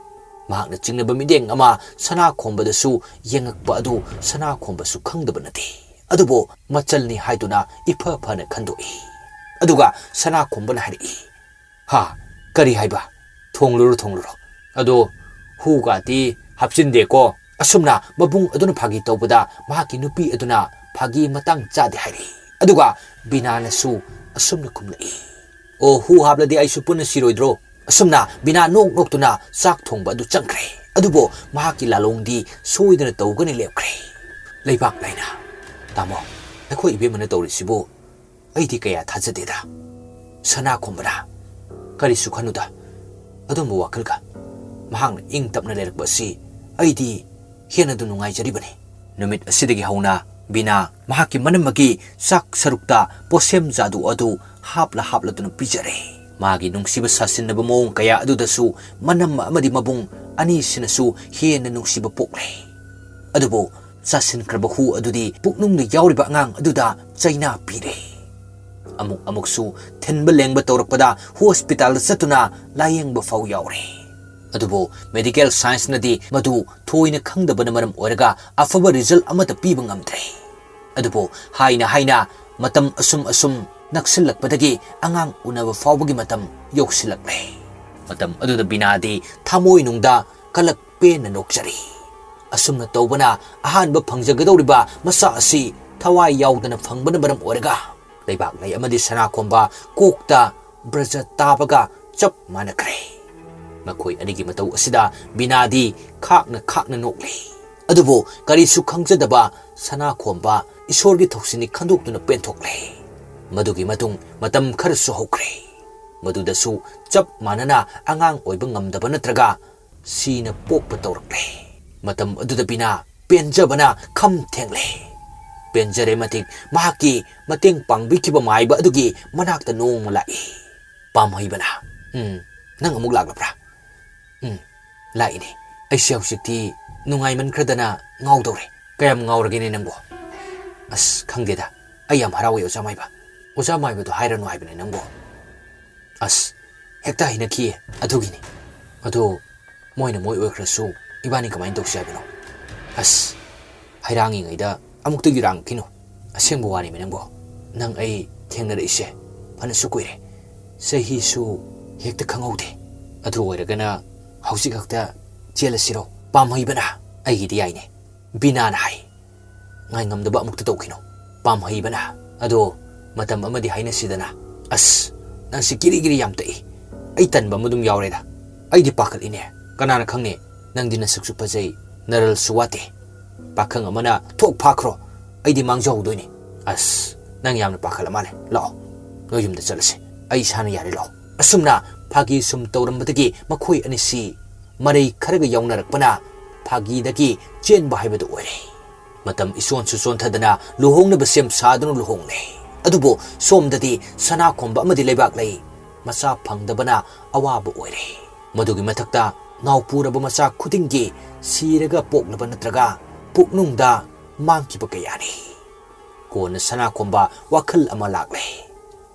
ꯃꯍꯥꯛꯅ ꯆꯤꯡꯅꯕ ꯃꯤꯠꯌꯦꯡ ꯑꯃ ꯁꯅꯥꯈꯣꯝꯕꯗꯁꯨ ꯌꯦꯡꯉꯛꯄ ꯑꯗꯨ ꯁꯅꯥꯈꯣꯝꯕꯁꯨ ꯈꯪꯗꯕ ꯅꯠꯇꯦ꯫ ꯑꯗꯨꯕꯨ ꯃꯆꯜꯅꯤ ꯍꯥꯏꯗꯨꯅ ꯏꯐ ꯐꯅ ꯈꯟꯗꯣꯛꯏ꯫ ꯑꯗꯨꯒ ꯁꯅꯥꯈꯣꯝꯕꯅ ꯍꯥꯏꯔꯛꯏ, "ꯍꯥ? ꯀꯔꯤ ꯍꯥꯏꯕ? ꯊꯣꯡꯂꯨꯔꯣ, ꯊꯣꯡꯂꯨꯔꯣ꯫ ꯑꯗꯣ ꯍꯨꯒꯥꯗꯤ ꯍꯥꯞꯆꯤꯟꯗꯦꯀꯣ?" ꯑꯁꯨꯝꯅ ꯃꯕꯨꯡ ꯑꯗꯨꯅ ꯐꯥꯒꯤ ꯇꯧꯕꯗ ꯃꯍꯥꯛꯀꯤ ꯅꯨꯄꯤ ꯑꯗꯨꯅ ꯐꯥꯒꯤ ꯃꯇꯥꯡ ꯆꯥꯗꯦ ꯍꯥꯏꯔꯛꯏ꯫ ꯑꯗꯨꯒ ꯕꯤꯅꯥꯅꯁꯨ ꯑꯁꯨꯝꯅ ꯈꯨꯝꯂꯛꯏ, "ꯑꯣ, ꯍꯨ ꯍꯥꯞꯂꯗꯤ ꯑꯩꯁꯨ ꯄꯨꯟꯅ ꯁꯤꯔꯣꯏꯗ꯭ꯔꯣ?" ꯑꯁꯨꯝꯅ ꯕꯤꯅꯥ ꯅꯣꯛ ꯅꯣꯛꯇꯨꯅ ꯆꯥꯛ ꯊꯣꯡꯕ ꯑꯗꯨ ꯆꯪꯈ꯭ꯔꯦ꯫ ꯑꯗꯨꯕꯨ ꯃꯍꯥꯛꯀꯤ ꯂꯥꯂꯣꯡꯗꯤ ꯁꯣꯏꯗꯅ ꯇꯧꯒꯅꯤ ꯂꯦꯞꯈ꯭ꯔꯦ꯫ "ꯂꯩꯕꯥꯛ ꯂꯩꯅ, ꯇꯥꯃꯣ, ꯑꯩꯈꯣꯏ ꯏꯕꯦꯝꯃꯅ ꯇꯧꯔꯤꯁꯤꯕꯨ ꯑꯩꯗꯤ ꯀꯌꯥ ꯊꯥꯖꯗꯦꯗ꯫ ꯁꯅꯥ ꯈꯣꯝꯕꯅ, ꯀꯔꯤꯁꯨ ꯈꯟꯅꯨꯗ, ꯑꯗꯨꯝꯕ ꯋꯥꯈꯜꯒ꯫ ꯃꯍꯥꯛꯅ ꯏꯪ ꯇꯞꯅ ꯂꯩꯔꯛꯄ ꯑꯁꯤ ꯑꯩꯗꯤ ꯍꯦꯟꯅꯗꯨ ꯅꯨꯡꯉꯥꯏꯖꯔꯤꯕꯅꯤ"꯫ ꯅꯨꯃꯤꯠ ꯑꯁꯤꯗꯒꯤ ꯍꯧꯅ ꯕꯤꯅꯥ ꯃꯍꯥꯛꯀꯤ ꯃꯅꯝꯃꯒꯤ ꯆꯥꯛ ꯁꯔꯨꯛꯇ ꯄꯣꯠꯁꯦꯝ ꯖꯥꯗꯨ ꯑꯗꯨ ꯍꯥꯞꯂ ꯍꯥꯞꯂꯗꯨꯅ ꯄꯤꯖꯔꯦ꯫ ꯃꯥꯒꯤ ꯅꯨꯡꯁꯤꯕ ꯁꯥꯁꯤꯟꯅꯕ ꯃꯑꯣꯡ ꯀꯌꯥ ꯑꯗꯨꯗꯁꯨ ꯃꯅꯝꯃ ꯑꯃꯗꯤ ꯃꯕꯨꯡ ꯑꯅꯤꯁꯤꯅꯁꯨ ꯍꯦꯟꯅ ꯅꯨꯡꯁꯤꯕ ꯄꯣꯛꯂꯦ꯫ ꯑꯗꯨꯕꯨ ꯆꯥꯁꯤꯟꯈ꯭ꯔꯕ ꯍꯨ ꯑꯗꯨꯗꯤ ꯄꯨꯛꯅꯨꯡꯗ ꯌꯥꯎꯔꯤꯕ ꯑꯉꯥꯡ ꯑꯗꯨꯗ ꯆꯩꯅꯥ ꯄꯤꯔꯦ꯫ ꯑꯃꯨꯛ ꯑꯃꯨꯛꯁꯨ ꯊꯤꯟꯕ ꯂꯦꯡꯕ ꯇꯧꯔꯛꯄꯗ ꯍꯣꯁꯄꯤꯇꯥꯜꯗ ꯆꯠꯇꯨꯅ ꯂꯥꯌꯦꯡꯕ ꯐꯥꯎ ꯌꯥꯎꯔꯦ꯫ ꯑꯗꯨꯕꯨ ꯃꯦꯗꯤꯀꯦꯜ ꯁꯥꯏꯟꯁꯅꯗꯤ ꯃꯗꯨ ꯊꯣꯏꯅ ꯈꯪꯗꯕꯅ ꯃꯔꯝ ꯑꯣꯏꯔꯒ ꯑꯐꯕ ꯔꯤꯖꯜ ꯑꯃꯠꯇ ꯄꯤꯕ ꯉꯝꯗ꯭ꯔꯦ꯫ ꯑꯗꯨꯕꯨ ꯍꯥꯏꯅ ꯍꯥꯏꯅ ꯃꯇꯝ ꯑꯁꯨꯝ ꯑꯁꯨꯝ ꯅꯛꯁꯤꯜꯂꯛꯄꯗꯒꯤ ꯑꯉꯥꯡ ꯎꯅꯕ ꯐꯥꯎꯕꯒꯤ ꯃꯇꯝ ꯌꯧꯁꯤꯜꯂꯛꯂꯦ꯫ ꯃꯇꯝ ꯑꯗꯨꯗ ꯕꯤꯅꯥꯗꯤ ꯊꯃꯣꯏꯅꯨꯡꯗ ꯀꯂꯛ ꯄꯦꯟꯅ ꯅꯣꯛꯆꯔꯤ꯫ ꯑꯁꯨꯝꯅ ꯇꯧꯕꯅ ꯑꯍꯥꯟꯕ ꯐꯪꯖꯒꯗꯧꯔꯤꯕ ꯃꯆꯥ ꯑꯁꯤ ꯊꯋꯥꯏ ꯌꯥꯎꯗꯅ ꯐꯪꯕꯅ ꯃꯔꯝ ꯑꯣꯏꯔꯒ ꯂꯩꯕꯥꯛ ꯂꯩ ꯑꯃꯗꯤ ꯁꯅꯥꯈꯣꯝꯕ ꯀꯣꯛꯇ ꯕ꯭ꯔꯖ ꯇꯥꯕꯒ ꯆꯞ ꯃꯥꯟꯅꯈ꯭ꯔꯦ꯫ ꯃꯈꯣꯏ ꯑꯅꯤꯒꯤ ꯃꯇꯧ ꯑꯁꯤꯗ ꯕꯤꯅꯥꯗꯤ ꯈꯥꯛꯅ ꯈꯥꯛꯅ ꯅꯣꯛꯂꯤ꯫ ꯑꯗꯨꯕꯨ ꯀꯔꯤꯁꯨ ꯈꯪꯖꯗꯕ ꯁꯅꯥꯈꯣꯝꯕ ꯏꯁꯣꯔꯒꯤ ꯊꯧꯁꯤꯟꯅꯤ ꯈꯟꯗꯣꯛꯇꯨꯅ ꯄꯦꯟꯊꯣꯛꯂꯦ꯫ ꯃꯗꯨꯒꯤ ꯃꯇꯨꯡ ꯃꯇꯝ ꯈꯔꯁꯨ ꯍꯧꯈ꯭ꯔꯦ꯫ ꯃꯗꯨꯗꯁꯨ ꯆꯞ ꯃꯥꯟꯅꯅ ꯑꯉꯥꯡ ꯑꯣꯏꯕ ꯉꯝꯗꯕ ꯅꯠꯇ꯭ꯔꯒ ꯁꯤꯅ ꯄꯣꯛꯄ ꯇꯧꯔꯛꯂꯦ꯫ ꯃꯇꯝ ꯑꯗꯨꯗ ꯕꯤꯅꯥ ꯄꯦꯟꯖꯕꯅ ꯈꯝ ꯊꯦꯡꯂꯦ꯫ ꯄꯦꯟꯖꯔꯦ ꯃꯇꯤꯛ ꯃꯍꯥꯛꯀꯤ ꯃꯇꯦꯡ ꯄꯥꯡꯕꯤꯈꯤꯕ ꯃꯥꯏꯕ ꯑꯗꯨꯒꯤ ꯃꯅꯥꯛꯇ ꯅꯣꯡꯃ ꯂꯥꯛꯏ꯫ ꯄꯥꯝꯍꯩꯕꯅ, "ꯎꯝ, ꯅꯪ ꯑꯃꯨꯛ ꯂꯥꯛꯂꯕ꯭ꯔꯥ?" "ꯎꯝ, ꯂꯥꯛꯏꯅꯦ꯫ ꯑꯩꯁꯦ ꯍꯧꯖꯤꯛꯇꯤ ꯅꯨꯡꯉꯥꯏꯃꯟꯈ꯭ꯔꯗꯅ ꯉꯥꯎꯗꯧꯔꯦ꯫ ꯀꯌꯥꯝ ꯉꯥꯎꯔꯒꯦꯅꯦ ꯅꯪꯕꯣ?" "ꯑꯁ, ꯈꯪꯗꯦꯗ꯫ ꯑꯩ ꯌꯥꯝ ꯍꯔꯥꯎꯏ, ꯑꯣꯖꯥ ꯃꯥꯏꯕ꯫ ꯑꯣꯖꯥ ꯃꯥꯏꯕꯗꯣ ꯍꯥꯏꯔꯅꯨ ꯍꯥꯏꯕꯅꯦ ꯅꯪꯕꯣ꯫ ꯑꯁ, ꯍꯦꯛꯇ ꯍꯩꯅꯈꯤꯌꯦ, ꯑꯗꯨꯒꯤꯅꯤ꯫ ꯑꯗꯣ ꯃꯣꯏꯅ ꯃꯣꯏ ꯑꯣꯏꯈ꯭ꯔꯁꯨ ꯏꯕꯥꯅꯤ ꯀꯃꯥꯏꯅ ꯇꯧꯁꯤ ꯍꯥꯏꯕꯅꯣ? ꯑꯁ, ꯍꯩꯔꯥꯡꯉꯤꯉꯩꯗ ꯑꯃꯨꯛꯇ ꯌꯨꯔꯥꯡꯉꯛꯈꯤꯅꯨ꯫ ꯑꯁꯦꯡꯕ ꯋꯥꯅꯤꯃꯤ ꯅꯪꯕꯣ꯫ ꯅꯪ ꯑꯩ ꯊꯦꯡꯅꯔꯛꯏꯁꯦ ꯐꯅꯁꯨ ꯀꯨꯏꯔꯦ꯫ ꯆꯍꯤꯁꯨ ꯍꯦꯛꯇ ꯈꯪꯍꯧꯗꯦ꯫ ꯑꯗꯨ ꯑꯣꯏꯔꯒꯅ ꯍꯧꯖꯤꯛ ꯈꯛꯇ ꯆꯦꯜꯂꯁꯤꯔꯣ?" ꯄꯥꯝꯍꯩꯕꯅ, "ꯑꯩꯒꯤꯗꯤ ꯌꯥꯏꯅꯦ꯫" ꯕꯤꯅꯥꯅ ꯍꯥꯏ꯫ ꯉꯥꯏꯉꯝꯗꯕ ꯑꯃꯨꯛꯇ ꯇꯧꯈꯤꯅꯣ꯫ ꯄꯥꯝꯍꯩꯕꯅ, "ꯑꯗꯣ ꯃꯇꯝ ꯑꯃꯗꯤ ꯍꯥꯏꯅꯁꯤꯗꯅ꯫" "ꯑꯁ, ꯅꯪꯁꯤ ꯀꯤꯔꯤ ꯀꯤꯔꯤ ꯌꯥꯝ ꯇꯛꯏ꯫ ꯑꯩ ꯇꯟꯕ ꯑꯃ ꯑꯗꯨꯝ ꯌꯥꯎꯔꯦꯗ꯫ ꯑꯩꯗꯤ ꯄꯥꯈꯠꯂꯤꯅꯦ꯫ ꯀꯅꯥꯅ ꯈꯪꯅꯤ? ꯅꯪꯗꯤ ꯅꯁꯛꯁꯨ ꯐꯖꯩ, ꯅꯔꯜꯁꯨ ꯋꯥꯠꯇꯦ꯫ ꯄꯥꯈꯪ ꯑꯃꯅ ꯊꯣꯛ ꯐꯥꯈ꯭ꯔꯣ, ꯑꯩꯗꯤ ꯃꯥꯡꯖꯍꯧꯗꯣꯏꯅꯤ꯫ ꯑꯁ, ꯅꯪ ꯌꯥꯝꯅ ꯄꯥꯈꯠꯂ ꯃꯥꯜꯂꯦ꯫ ꯂꯥꯛꯑꯣ, ꯅꯣꯏ ꯌꯨꯝꯗ ꯆꯠꯂꯁꯤ꯫ ꯑꯩ ꯏꯁꯥꯅ ꯌꯥꯔꯦ, ꯂꯥꯛꯑꯣ꯫ ꯑꯁꯨꯝꯅ ꯐꯥꯒꯤ ꯁꯨꯝ ꯇꯧꯔꯝꯕꯗꯒꯤ ꯃꯈꯣꯏ ꯑꯅꯤꯁꯤ ꯃꯔꯩ ꯈꯔꯒ ꯌꯥꯎꯅꯔꯛꯄꯅ ꯐꯥꯒꯤꯗꯒꯤ ꯆꯦꯟꯕ ꯍꯥꯏꯕꯗꯨ ꯑꯣꯏꯔꯦ꯫ ꯃꯇꯝ ꯏꯆꯣꯟꯁꯨ ꯆꯣꯟꯊꯗꯅ ꯂꯨꯍꯣꯡꯅꯕ ꯁꯦꯝ ꯁꯥꯗꯨꯅ ꯂꯨꯍꯣꯡꯂꯦ꯫ ꯑꯗꯨꯕꯨ ꯁꯣꯝꯗꯗꯤ ꯁꯅꯥꯈꯣꯝꯕ ꯑꯃꯗꯤ ꯂꯩꯕꯥꯛꯂꯩ ꯃꯆꯥ ꯐꯪꯗꯕꯅ ꯑꯋꯥꯕ ꯑꯣꯏꯔꯦ꯫ ꯃꯗꯨꯒꯤ ꯃꯊꯛꯇ ꯅꯥꯎꯄꯨꯔꯕ ꯃꯆꯥ ꯈꯨꯗꯤꯡꯒꯤ ꯁꯤꯔꯒ ꯄꯣꯛꯂꯕ ꯅꯠꯇ꯭ꯔꯒ ꯄꯨꯛꯅꯨꯡꯗ ꯃꯥꯡꯈꯤꯕ ꯀꯌꯥꯅꯤ꯫ ꯀꯣꯟꯅ ꯁꯅꯥꯈꯣꯝꯕ ꯋꯥꯈꯜ ꯑꯃ ꯂꯥꯛꯂꯦ꯫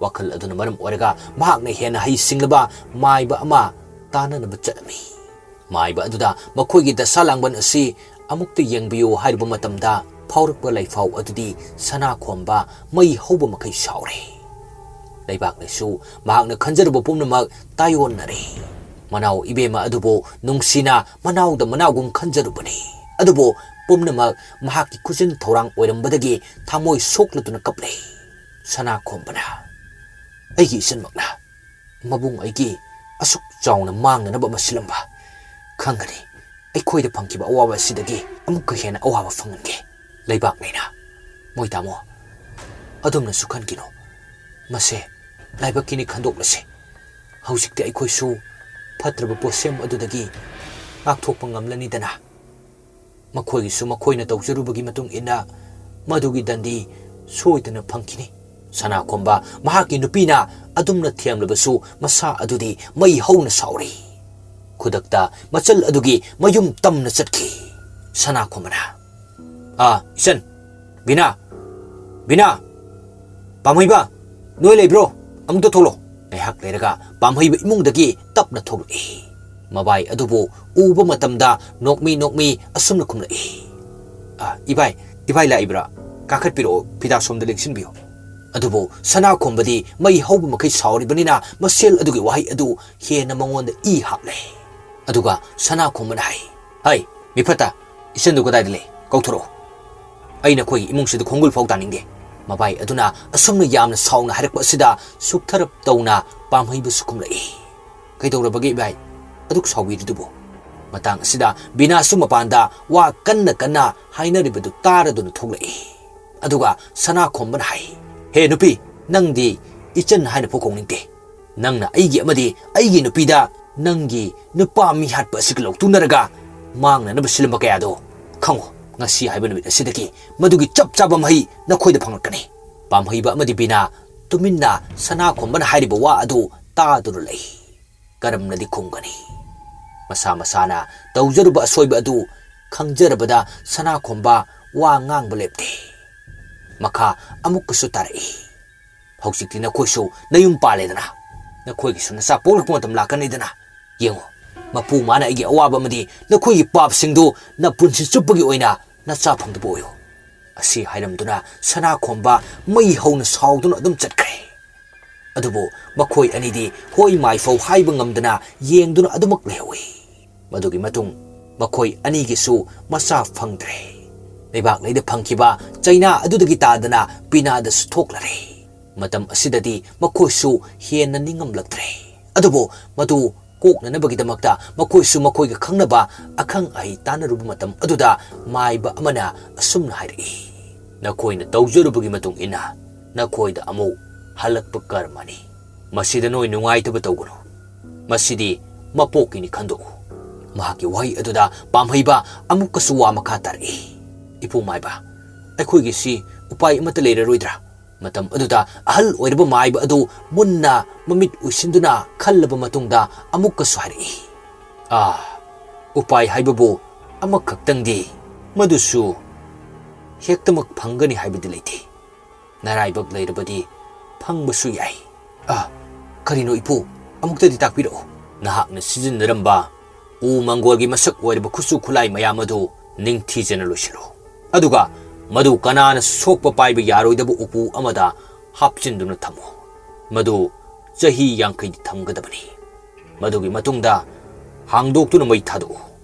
ꯋꯥꯈꯜ ꯑꯗꯨꯅ ꯃꯔꯝ ꯑꯣꯏꯔꯒ ꯃꯍꯥꯛꯅ ꯍꯦꯟꯅ ꯍꯩꯁꯤꯡꯂꯕ ꯃꯥꯏꯕ ꯑꯃ ꯇꯥꯟꯅꯅꯕ ꯆꯠꯂꯝꯃꯤ꯫ ꯃꯥꯏꯕ ꯑꯗꯨꯗ ꯃꯈꯣꯏꯒꯤ ꯗꯁꯥ ꯂꯥꯡꯕꯟ ꯑꯁꯤ ꯑꯃꯨꯛꯇ ꯌꯦꯡꯕꯤꯌꯨ ꯍꯥꯏꯔꯨꯕ ꯃꯇꯝꯗ ꯐꯥꯎꯔꯛꯄ ꯂꯩꯐꯥꯎ ꯑꯗꯨꯗꯤ ꯁꯅꯥꯈꯣꯝꯕ ꯃꯩ ꯍꯧꯕ ꯃꯈꯩ ꯁꯥꯎꯔꯦ꯫ ꯂꯩꯕꯥꯛꯅꯁꯨ ꯃꯍꯥꯛꯅ ꯈꯟꯖꯔꯨꯕ ꯄꯨꯝꯅꯃꯛ ꯇꯥꯏꯑꯣꯟꯅꯔꯦ꯫ ꯃꯅꯥꯎ ꯏꯕꯦꯝꯃ ꯑꯗꯨꯕꯨ ꯅꯨꯡꯁꯤꯅ ꯃꯅꯥꯎꯗ ꯃꯅꯥꯎꯒꯨꯝ ꯈꯟꯖꯔꯨꯕꯅꯤ꯫ ꯑꯗꯨꯕꯨ ꯄꯨꯝꯅꯃꯛ ꯃꯍꯥꯛꯀꯤ ꯈꯨꯖꯤꯟ ꯊꯧꯔꯥꯡ ꯑꯣꯏꯔꯝꯕꯗꯒꯤ ꯊꯃꯣꯏ ꯁꯣꯛꯂꯗꯨꯅ ꯀꯞꯂꯦ꯫ ꯁꯅꯥꯈꯣꯝꯕꯅ, "ꯑꯩꯒꯤ ꯏꯆꯟꯃꯛꯅ ꯃꯕꯨꯡ ꯑꯩꯒꯤ ꯑꯁꯨꯛ ꯆꯥꯎꯅ ꯃꯥꯡꯅꯅꯕ ꯑꯃ ꯁꯤꯜꯂꯝꯕ ꯈꯪꯒꯅꯤ꯫ ꯑꯩꯈꯣꯏꯗ ꯐꯪꯈꯤꯕ ꯑꯋꯥꯕ ꯑꯁꯤꯗꯒꯤ ꯑꯃꯨꯛꯀ ꯍꯦꯟꯅ ꯑꯋꯥꯕ ꯐꯪꯍꯟꯒꯦ꯫ ꯂꯩꯕꯥꯛ ꯂꯩꯅ꯫ ꯃꯣꯏ ꯇꯥꯃꯣ, ꯑꯗꯨꯝꯅꯁꯨ ꯈꯟꯈꯤꯅꯨ꯫ ꯃꯁꯦ ꯂꯥꯏꯕꯛꯀꯤꯅꯤ, ꯈꯟꯗꯣꯛꯂꯁꯤ꯫ ꯍꯧꯖꯤꯛꯇꯤ ꯑꯩꯈꯣꯏꯁꯨ ꯐꯠꯇ꯭ꯔꯕ ꯄꯣꯠꯁꯦꯝ ꯑꯗꯨꯗꯒꯤ ꯉꯥꯛꯊꯣꯛꯄ ꯉꯝꯂꯅꯤꯗꯅ꯫ ꯃꯈꯣꯏꯒꯤꯁꯨ ꯃꯈꯣꯏꯅ ꯇꯧꯖꯔꯨꯕꯒꯤ ꯃꯇꯨꯡ ꯏꯟꯅ ꯃꯗꯨꯒꯤ ꯗꯟꯗꯤ ꯁꯣꯏꯗꯅ ꯐꯪꯈꯤꯅꯤ꯫" ꯁꯅꯥꯈꯣꯝꯕ ꯃꯍꯥꯛꯀꯤ ꯅꯨꯄꯤꯅ ꯑꯗꯨꯝꯅ ꯊꯦꯝꯂꯕꯁꯨ ꯃꯁꯥ ꯑꯗꯨꯗꯤ ꯃꯩ ꯍꯧꯅ ꯁꯥꯎꯔꯤ꯫ ꯈꯨꯗꯛꯇ ꯃꯆꯜ ꯑꯗꯨꯒꯤ ꯃꯌꯨꯝ ꯇꯝꯅ ꯆꯠꯈꯤ꯫ ꯁꯅꯥꯈꯣꯝꯕꯅ, "ꯑꯥ, ꯏꯆꯟ, ꯕꯤꯅꯥ, ꯕꯤꯅꯥ, ꯄꯥꯝꯍꯩꯕ, ꯅꯣꯏ ꯂꯩꯕ꯭ꯔꯣ? ꯑꯃꯨꯛꯇ ꯊꯣꯛꯂꯛꯑꯣ꯫" ꯉꯥꯏꯍꯥꯛ ꯂꯩꯔꯒ ꯄꯥꯝꯍꯩꯕ ꯏꯃꯨꯡꯗꯒꯤ ꯇꯞꯅ ꯊꯣꯛꯂꯛꯏ꯫ ꯃꯕꯥꯏ ꯑꯗꯨꯕꯨ ꯎꯕ ꯃꯇꯝꯗ ꯅꯣꯛꯃꯤ ꯅꯣꯛꯃꯤ ꯑꯁꯨꯝꯅ ꯈꯨꯝꯂꯛꯏ, "ꯑ, ꯏꯕꯥꯏ, ꯏꯕꯥꯏ ꯂꯥꯛꯏꯕ꯭ꯔꯥ? ꯀꯥꯈꯠꯄꯤꯔꯛꯑꯣ, ꯐꯤꯗꯥ ꯁꯣꯝꯗ ꯂꯦꯡꯁꯤꯟꯕꯤꯌꯨ꯫" ꯑꯗꯨꯕꯨ ꯁꯅꯥꯈꯣꯝꯕꯗꯤ ꯃꯩ ꯍꯧꯕ ꯃꯈꯩ ꯁꯥꯎꯔꯤꯕꯅꯤꯅ ꯃꯁꯦꯜ ꯑꯗꯨꯒꯤ ꯋꯥꯍꯩ ꯑꯗꯨ ꯍꯦꯟꯅ ꯃꯉꯣꯟꯗ ꯏ ꯍꯥꯞꯂꯦ꯫ ꯑꯗꯨꯒ ꯁꯅꯥꯈꯣꯝꯕꯅ ꯍꯥꯏ, "ꯍꯩ, ꯃꯤꯐꯠꯇ, ꯏꯆꯟꯗꯨ ꯀꯗꯥꯏꯗ ꯂꯩ? ꯀꯧꯊꯣꯔꯛꯎ꯫ ꯑꯩ ꯅꯈꯣꯏꯒꯤ ꯏꯃꯨꯡꯁꯤꯗ ꯈꯣꯡꯒꯨꯜ ꯐꯥꯎ ꯇꯥꯅꯤꯡꯗꯦ꯫ ꯃꯕꯥꯏ ꯑꯗꯨꯅ ꯑꯁꯨꯝꯅ ꯌꯥꯝꯅ ꯁꯥꯎꯅ ꯍꯥꯏꯔꯛꯄ ꯑꯁꯤꯗ ꯁꯨꯛꯊꯔꯞ ꯇꯧꯅ ꯄꯥꯝꯍꯩꯕꯁꯨ ꯈꯨꯝꯂꯛꯏ꯫ "ꯀꯩꯗꯧꯔꯕꯒꯦ ꯏꯕꯥꯏ? ꯑꯗꯨꯛ ꯁꯥꯎꯕꯤꯔꯤꯗꯨꯕꯨ?" ꯃꯇꯥꯡ ꯑꯁꯤꯗ ꯕꯤꯅꯥꯁꯨ ꯃꯄꯥꯟꯗ ꯋꯥ ꯀꯟꯅ ꯀꯟꯅ ꯍꯥꯏꯅꯔꯤꯕꯗꯨ ꯇꯥꯔꯗꯨꯅ ꯊꯣꯛꯂꯛꯏ꯫ ꯑꯗꯨꯒ ꯁꯅꯥꯈꯣꯝꯕꯅ ꯍꯥꯏ, "ꯍꯦ ꯅꯨꯄꯤ, ꯅꯪꯗꯤ ꯏꯆꯟ ꯍꯥꯏꯅ ꯐꯥꯎ ꯀꯧꯅꯤꯡꯗꯦ꯫ ꯅꯪꯅ ꯑꯩꯒꯤ ꯑꯃꯗꯤ ꯑꯩꯒꯤ ꯅꯨꯄꯤꯗ ꯅꯪꯒꯤ ꯅꯨꯄꯥ ꯃꯤ ꯍꯥꯠꯄ ꯑꯁꯤꯒ ꯂꯧꯇꯨꯅꯔꯒ ꯃꯥꯡꯅꯅꯕ ꯁꯤꯜꯂꯝꯕ ꯀꯌꯥꯗꯣ ꯈꯪꯉꯨ꯫ ꯉꯁꯤ ꯍꯥꯏꯕ ꯅꯨꯃꯤꯠ ꯑꯁꯤꯗꯒꯤ ꯃꯗꯨꯒꯤ ꯆꯞ ꯆꯥꯕ ꯃꯍꯩ ꯅꯈꯣꯏꯗ ꯐꯪꯂꯛꯀꯅꯤ꯫" ꯄꯥꯝꯍꯩꯕ ꯑꯃꯗꯤ ꯕꯤꯅꯥ ꯇꯨꯃꯤꯟꯅ ꯁꯅꯥꯈꯣꯝꯕꯅ ꯍꯥꯏꯔꯤꯕ ꯋꯥ ꯑꯗꯨ ꯇꯥꯗꯨꯅ ꯂꯩ꯫ ꯀꯔꯝꯅꯗꯤ ꯈꯨꯝꯒꯅꯤ? ꯃꯁꯥ ꯃꯁꯥꯅ ꯇꯧꯖꯔꯨꯕ ꯑꯁꯣꯏꯕ ꯑꯗꯨ ꯈꯪꯖꯔꯕꯗ ꯁꯅꯥꯈꯣꯝꯕ ꯋꯥ ꯉꯥꯡꯕ ꯂꯦꯞꯇꯦ꯫ ꯃꯈꯥ ꯑꯃꯨꯛꯀꯁꯨ ꯇꯥꯔꯛꯏ, "ꯍꯧꯖꯤꯛꯇꯤ ꯅꯈꯣꯏꯁꯨ ꯅꯌꯨꯝ ꯄꯥꯜꯂꯦꯗꯅ, ꯅꯈꯣꯏꯒꯤꯁꯨ ꯅꯆꯥ ꯄꯣꯛꯂꯛꯄ ꯃꯇꯝ ꯂꯥꯛꯀꯅꯤꯗꯅ꯫ ꯌꯦꯡꯉꯨ, ꯃꯄꯨ ꯃꯥꯅ ꯑꯩꯒꯤ ꯑꯋꯥꯕ ꯑꯃꯗꯤ ꯅꯈꯣꯏꯒꯤ ꯄꯥꯞꯁꯤꯡꯗꯨ ꯅꯄꯨꯟꯁꯤ ꯆꯨꯞꯄꯒꯤ ꯑꯣꯏꯅ ꯅꯆꯥ ꯐꯪꯗꯕ ꯑꯣꯏꯌꯨ꯫" ꯑꯁꯤ ꯍꯥꯏꯔꯝꯗꯨꯅ ꯁꯅꯥꯈꯣꯝꯕ ꯃꯩ ꯍꯧꯅ ꯁꯥꯎꯗꯨꯅ ꯑꯗꯨꯝ ꯆꯠꯈ꯭ꯔꯦ꯫ ꯑꯗꯨꯕꯨ ꯃꯈꯣꯏ ꯑꯅꯤꯗꯤ ꯍꯣꯏ ꯃꯥꯏꯐꯧ ꯍꯥꯏꯕ ꯉꯝꯗꯅ ꯌꯦꯡꯗꯨꯅ ꯑꯗꯨꯃꯛ ꯂꯩꯍꯧꯏ꯫ ꯃꯗꯨꯒꯤ ꯃꯇꯨꯡ ꯃꯈꯣꯏ ꯑꯅꯤꯒꯤꯁꯨ ꯃꯆꯥ ꯐꯪꯗ꯭ꯔꯦ꯫ ꯂꯩꯕꯥꯛ ꯂꯩꯗ ꯐꯪꯈꯤꯕ ꯆꯩꯅꯥ ꯑꯗꯨꯗꯒꯤ ꯇꯥꯗꯅ ꯕꯤꯅꯥꯗꯁꯨ ꯊꯣꯛꯂꯔꯦ꯫ ꯃꯇꯝ ꯑꯁꯤꯗꯗꯤ ꯃꯈꯣꯏꯁꯨ ꯍꯦꯟꯅ ꯅꯤꯡꯉꯝꯂꯛꯇ꯭ꯔꯦ꯫ ꯑꯗꯨꯕꯨ ꯃꯗꯨ ꯀꯣꯛꯅꯅꯕꯒꯤꯗꯃꯛꯇ ꯃꯈꯣꯏꯁꯨ ꯃꯈꯣꯏꯒ ꯈꯪꯅꯕ ꯑꯈꯪ ꯑꯍꯩ ꯇꯥꯟꯅꯔꯨꯕ ꯃꯇꯝ ꯑꯗꯨꯗ ꯃꯥꯏꯕ ꯑꯃꯅ ꯑꯁꯨꯝꯅ ꯍꯥꯏꯔꯛꯏ, "ꯅꯈꯣꯏꯅ ꯇꯧꯖꯔꯨꯕꯒꯤ ꯃꯇꯨꯡ ꯏꯟꯅ ꯅꯈꯣꯏꯗ ꯑꯃꯨꯛ ꯍꯜꯂꯛꯄ ꯀꯔꯃꯅꯤ꯫ ꯃꯁꯤꯗ ꯅꯣꯏ ꯅꯨꯡꯉꯥꯏꯇꯕ ꯇꯧꯒꯅꯨ꯫ ꯃꯁꯤꯗꯤ ꯃꯄꯣꯛꯀꯤꯅꯤ ꯈꯟꯗꯣꯛꯎ꯫" ꯃꯍꯥꯛꯀꯤ ꯋꯥꯍꯩ ꯑꯗꯨꯗ ꯄꯥꯝꯍꯩꯕ ꯑꯃꯨꯛꯀꯁꯨ ꯋꯥ ꯃꯈꯥ ꯇꯥꯔꯛꯏ, "ꯏꯄꯨ ꯃꯥꯏꯕ, ꯑꯩꯈꯣꯏꯒꯤꯁꯤ ꯎꯄꯥꯏ ꯑꯃꯠꯇ ꯂꯩꯔꯔꯣꯏꯗ꯭ꯔꯥ?" ꯃꯇꯝ ꯑꯗꯨꯗ ꯑꯍꯜ ꯑꯣꯏꯔꯕ ꯃꯥꯏꯕ ꯑꯗꯨ ꯃꯨꯟꯅ ꯃꯃꯤꯠ ꯎꯏꯁꯤꯟꯗꯨꯅ ꯈꯜꯂꯕ ꯃꯇꯨꯡꯗ ꯑꯃꯨꯛꯀꯁꯨ ꯍꯥꯏꯔꯛꯏ, "ꯑꯥ, ꯎꯄꯥꯏ ꯍꯥꯏꯕꯕꯨ ꯑꯃꯈꯛꯇꯪꯗꯤ, ꯃꯗꯨꯁꯨ ꯍꯦꯛꯇꯃꯛ ꯐꯪꯒꯅꯤ ꯍꯥꯏꯕꯗꯤ ꯂꯩꯇꯦ꯫ ꯅꯔꯥꯏꯕꯛ ꯂꯩꯔꯕꯗꯤ ꯐꯪꯕꯁꯨ ꯌꯥꯏ꯫" "ꯑꯥ, ꯀꯔꯤꯅꯣ ꯏꯄꯨ? ꯑꯃꯨꯛꯇꯗꯤ ꯇꯥꯛꯄꯤꯔꯛꯎ꯫" "ꯅꯍꯥꯛꯅ ꯁꯤꯖꯤꯟꯅꯔꯝꯕ ꯎ ꯃꯪꯒꯣꯜꯒꯤ ꯃꯁꯛ ꯑꯣꯏꯔꯕ ꯈꯨꯠꯁꯨ ꯈꯨꯠꯂꯥꯏ ꯃꯌꯥꯝ ꯑꯗꯨ ꯅꯤꯡꯊꯤꯖꯅ ꯂꯣꯏꯁꯤꯜꯂꯨ꯫ ꯑꯗꯨꯒ ꯃꯗꯨ ꯀꯅꯥꯅꯁꯨ ꯁꯣꯛꯄ ꯄꯥꯏꯕ ꯌꯥꯔꯣꯏꯗꯕ ꯎꯄꯨ ꯑꯃꯗ ꯍꯥꯞꯆꯤꯟꯗꯨꯅ ꯊꯝꯃꯨ꯫ ꯃꯗꯨ ꯆꯍꯤ ꯌꯥꯡꯈꯩꯗꯤ ꯊꯝꯒꯗꯕꯅꯤ꯫ ꯃꯗꯨꯒꯤ ꯃꯇꯨꯡꯗ ꯍꯥꯡꯗꯣꯛꯇꯨꯅ ꯃꯩ ꯊꯥꯗꯣꯛꯎ꯫